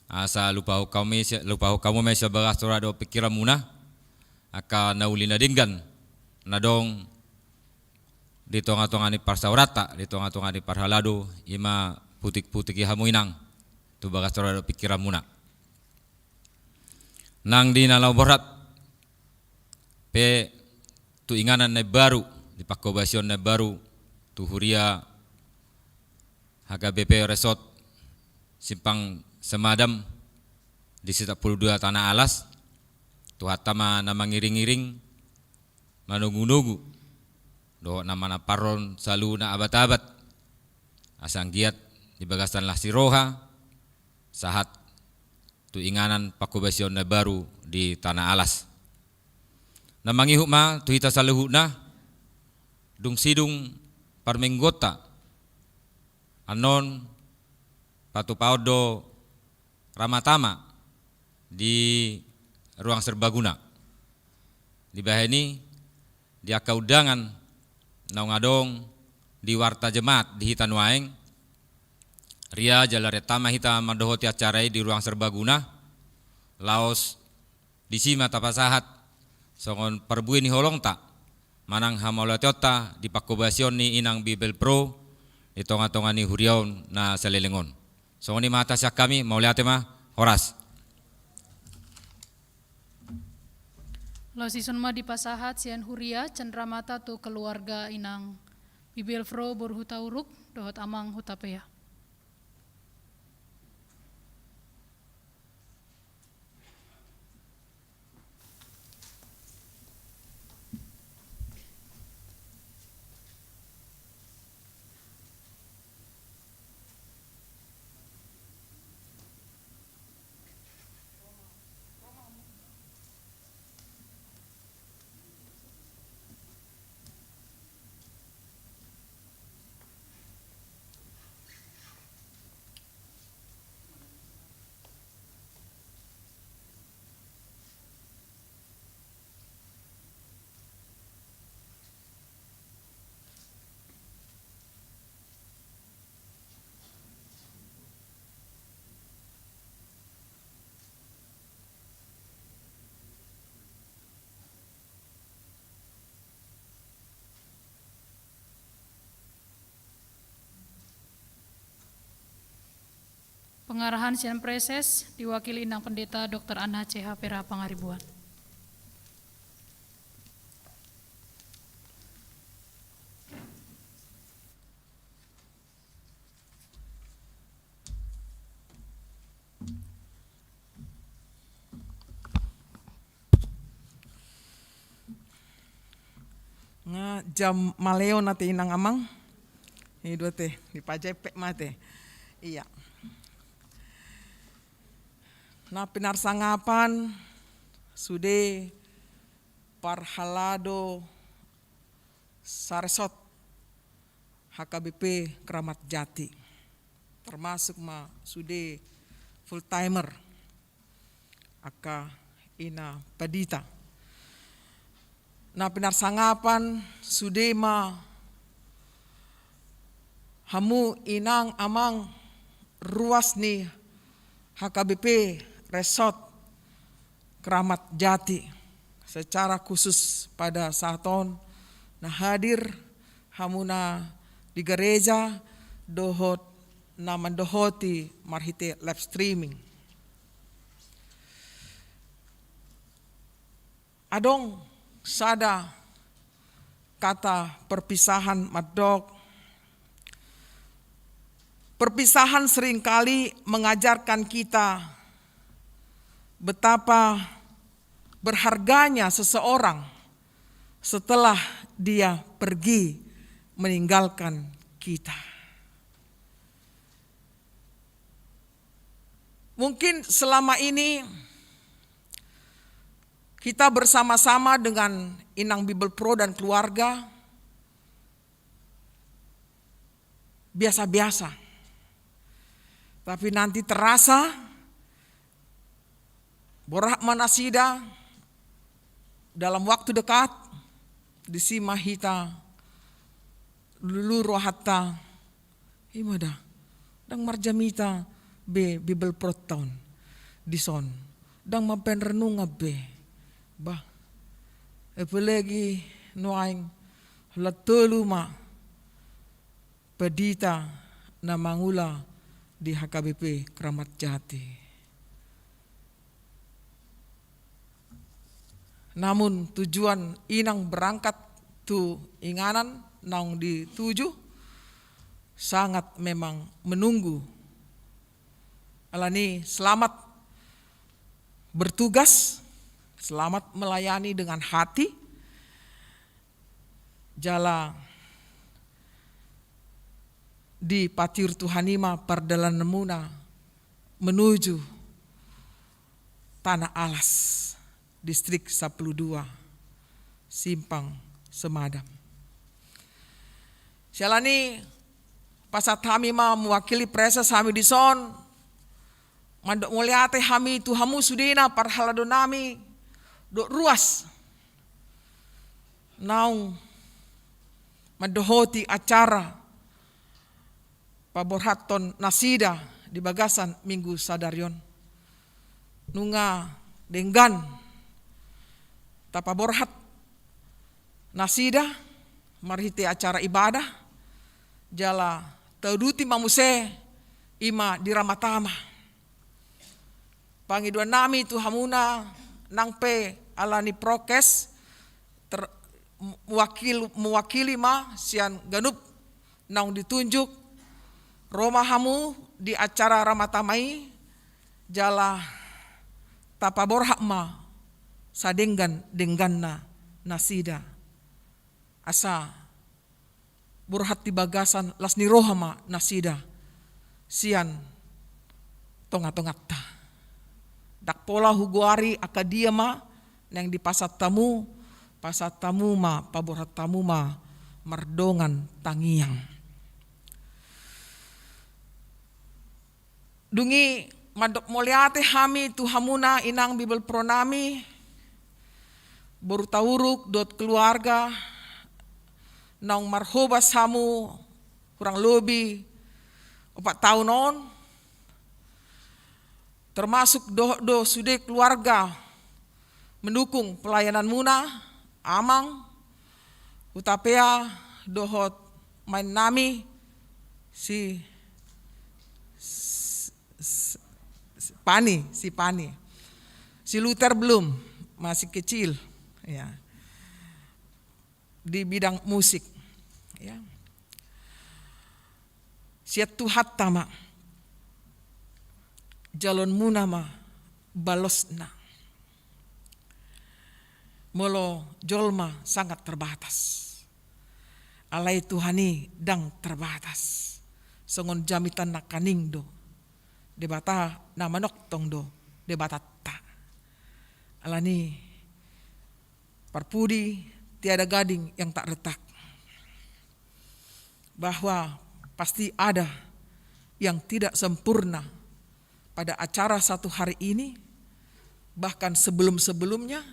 asa lupahon hamu ma, lupahon hamu ma sian bagas roha dohot pingkiranmuna angka na uli na denggan na adong di tongatonga ni parsaoranta, di tongatonga ni parhalado, i ma putikputiki hamu inang tu bagas roha dohot pingkiranmuna. Nang di na laho borhat pe tu inganan na baru, di pangkobasion na baru tu huria H K B P Resort Simpang Semadam, Distrik Sampulu Dua Tanah Alas, Tuhanta ma na mangiringiring, manogunogu dohot na manamparhon saluhutna abat-abat, asa anggiat di bagasan las ni roha sahat tu inganan pangkobasion na baru di Tanah Alas. Na mangihut ma tu hita saluhutna, dung sidung parmingguonta annon patupaon do ramata ma di Ruang Serbaguna. Dibahen i, di angka undangan naung adong di warta jemaat di hita nuaeng, ria jala renta ma hita mandohoti acara i di Ruang Serbaguna, laos disi ma tapasahat songon parbue ni holongta manang hamauliateonta di pangkobasion ni inang Bibelvrouw di tongatonga ni huria on na saleleng on. Songon i ma hata sian hami, mauliate ma, horas. Laos dison ma dipasahat sian huria cenramata tu keluarga inang Bibelvrouw boru Hutauruk dohot amang Hutapea. Pengarahan sian Praeses diwakili inang Pendeta Doktor Anna C H Pera Pangaribuan. Jam maleon ate inang amang. Ini dua te, dipajepek mate. Iya. Na pinarsangapan sude parhalado saresort H K B P Kramat Jati. Termasuk ma sude full timer. Angka ina pandita. Na pinarsangapan sude ma hamu inang amang ruas ni H K B P Resort Kramat Jati. Secara khusus pada saat on na hadir hamuna di gareja dohot na mandohoti marhite live streaming. Adong sada kata perpisahan mandok, perpisahan seringkali mengajarkan kita betapa berharganya seseorang setelah dia pergi meninggalkan kita. Mungkin selama ini kita bersama-sama dengan Inang Bibelvrouw dan keluarga biasa-biasa. Tapi nanti terasa borhat ma nasida dalam waktu dekat, disi ma hita lulu rohanta. Ima da, ndang marjamita be Bibelvrouw ta on dison, ndang mambaen renungan be. Bah, apalagi nuaeng holan tolu ma pandita na mangula di H K B P Kramat Jati. Namun tujuan inang berangkat tu inganan naung dituju sangat memang menunggu. Alani selamat bertugas, selamat melayani dengan hati, jala dipatiur Tuhan i ma pardalananmuna menuju Tanah Alas, Distrik Sampulu Dua, Simpang Semadam. Siala ni i pasahat hami ma mewakili preses hami dison, mandok mauliate hami tu hamu sudena parhaladonami dohot ruas naung mandohoti acara paborhathon nasida di bagasan Minggu sadari on. Nunga denggan tapaborhat nasida marhite acara ibadah, jala tauduti ma muse ima di Ramatama. Pangidoannami tu hamuna, nang pe alani prokes, ter-, mewakil-, mewakili ma sian ganup naung ditunjuk, ro ma hamu di acara Ramatama i, jala tapaborhat ma sadenggan-dengganna nasida. Asa borhat di bagasan las ni roha ma nasida sian tonga-tonganta. Ndang pola hugoari angka dia ma naeng dipasahat hamu, pasahat hamu ma, paborhat hamu ma mardongan tangiang. Dung i mandok mauliate hami tu hamuna inang Bibelvrouw nami, boru Tauruk dohot keluarga, naung marhobas hamu hurang lobi opat taon on, termasuk dohot do sude keluarga mendukung pelayananmuna, amang, hutapea dohot maen nami si, si, si Pani, si Pani. Si Luther belum, masih kecil, ya. Di bidang musik, ya. Sian Tuhanta ma, jaloonmuna ma balosna. Molo jolma sangat terbatas. Alai Tuhan i ndang terbatas. Songon jamita nangkaning do. Debata na manongtong do Debatanta. Alani, parpudi, tiada gading yang tak retak. Bahwa pasti ada yang tidak sempurna pada acara satu hari ini, bahkan sebelum-sebelumnya,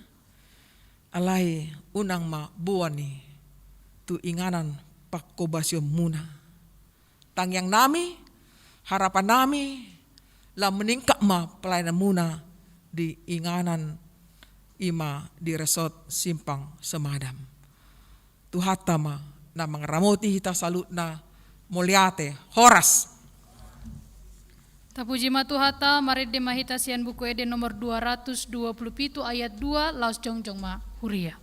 alai unang ma boan i tu inganan panghobasionmuna. Tangiangnami, harapanami, lam meningkat ma pelayananmuna di inganan i ma di Resort Simpang Semadam. Tuhanta ma na mangaramoti hita saluhutna. Mauliate, horas. Tapuji ma Tuhanta, marende ma hita sian Buku Ende nomor dua ratus dua puluh pitu ayat dua, laos jongjong ma huria.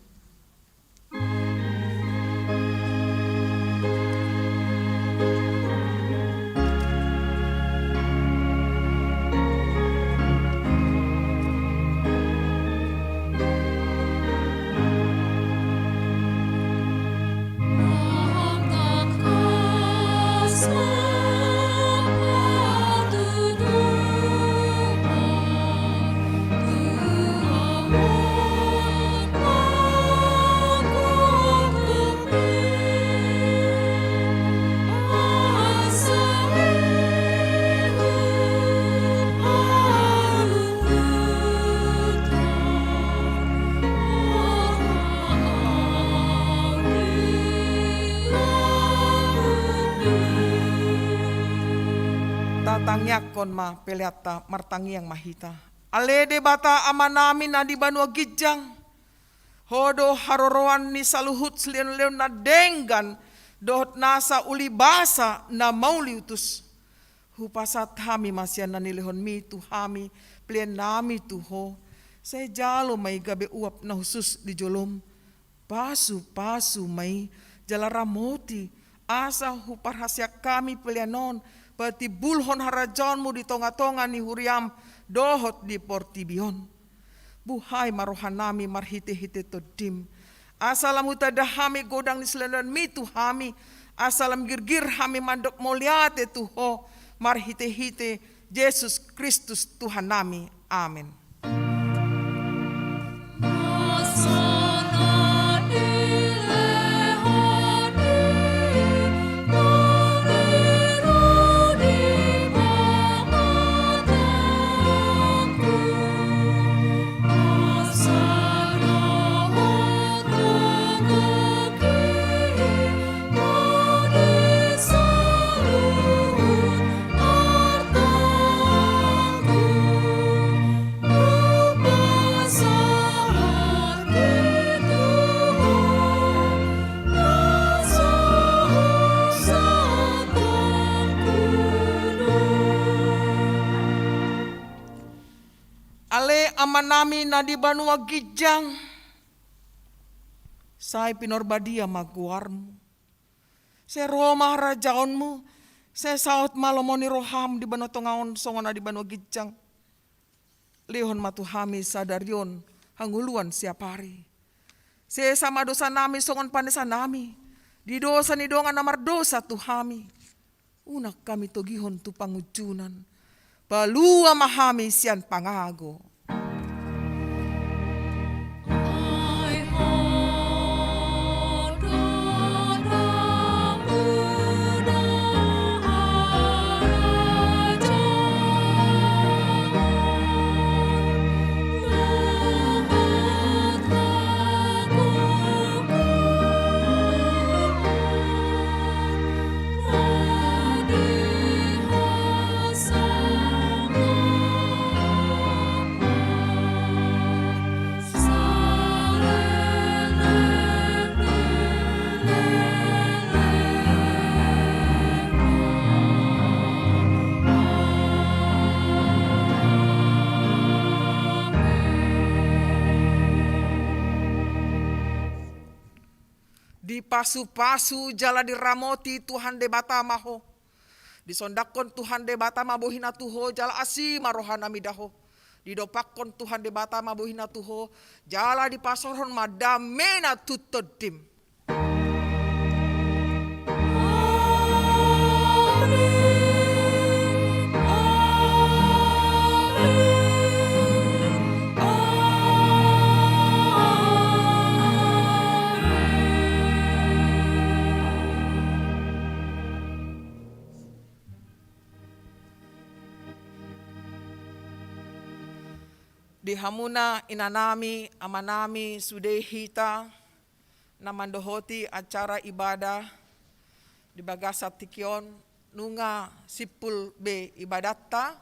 Tatangiangkon ma peleanta, martangiang ma hita. Ale Debata Amanami na di banua ginjang, Ho do haroroan ni saluhut silehonlehon na denggan dohot nasa ulibasa na mauliutus. Hupasahat hami ma sian na nilehonmi tu hami peleannami tu Ho. Sai jalo ma i gabe uap na hushus di jolom. Pasupasu ma i jala ramoti, asa huparhaseang hami pelean on patimbulhon harajaonmu di tongatonga ni huriam dohot di portibi on. Buhai ma rohanami marhitehite Tondim, asa lam hutanda hami godang ni silehonlehonmi tu hami, asa lam girgir hami mandok mauliate tu Ho marhitehite Jesus Kristus Tuhannami. Amen. Ale Amanami na di banua ginjang, sai pinarbadia ma goarmu. Sai ro ma harajaonmu, sai saut ma lomo ni roham di banua tonga on songon na di banua ginjang. Lehon ma tu hami sadari on hangoluan siapari. Sesa ma dosanami songon panesanami di dosa ni dongan na mardosa tu hami. Unang hami togihon tu pangunjunan. Palua ma hami sian pangago. Dipasupasu jala diramoti Tuhan Debata ma ho. Disondangkon Tuhan Debata ma bohina tu ho jala asi ma rohana mida ho. Didompakkon Tuhan Debata ma bohina tu ho jala dipasaorhon ma damena tu tondim. Di hamuna inanami, amanami, sude hita na mandohoti acara ibadah di bagasan tingki on, nunga simpul be ibadahta,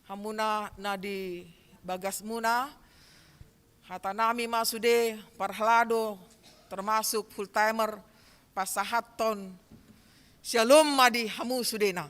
hamuna na di bagasmuna, hatanami ma sude parhalado, termasuk full timer, pasahathon syalom ma di hamu sudena.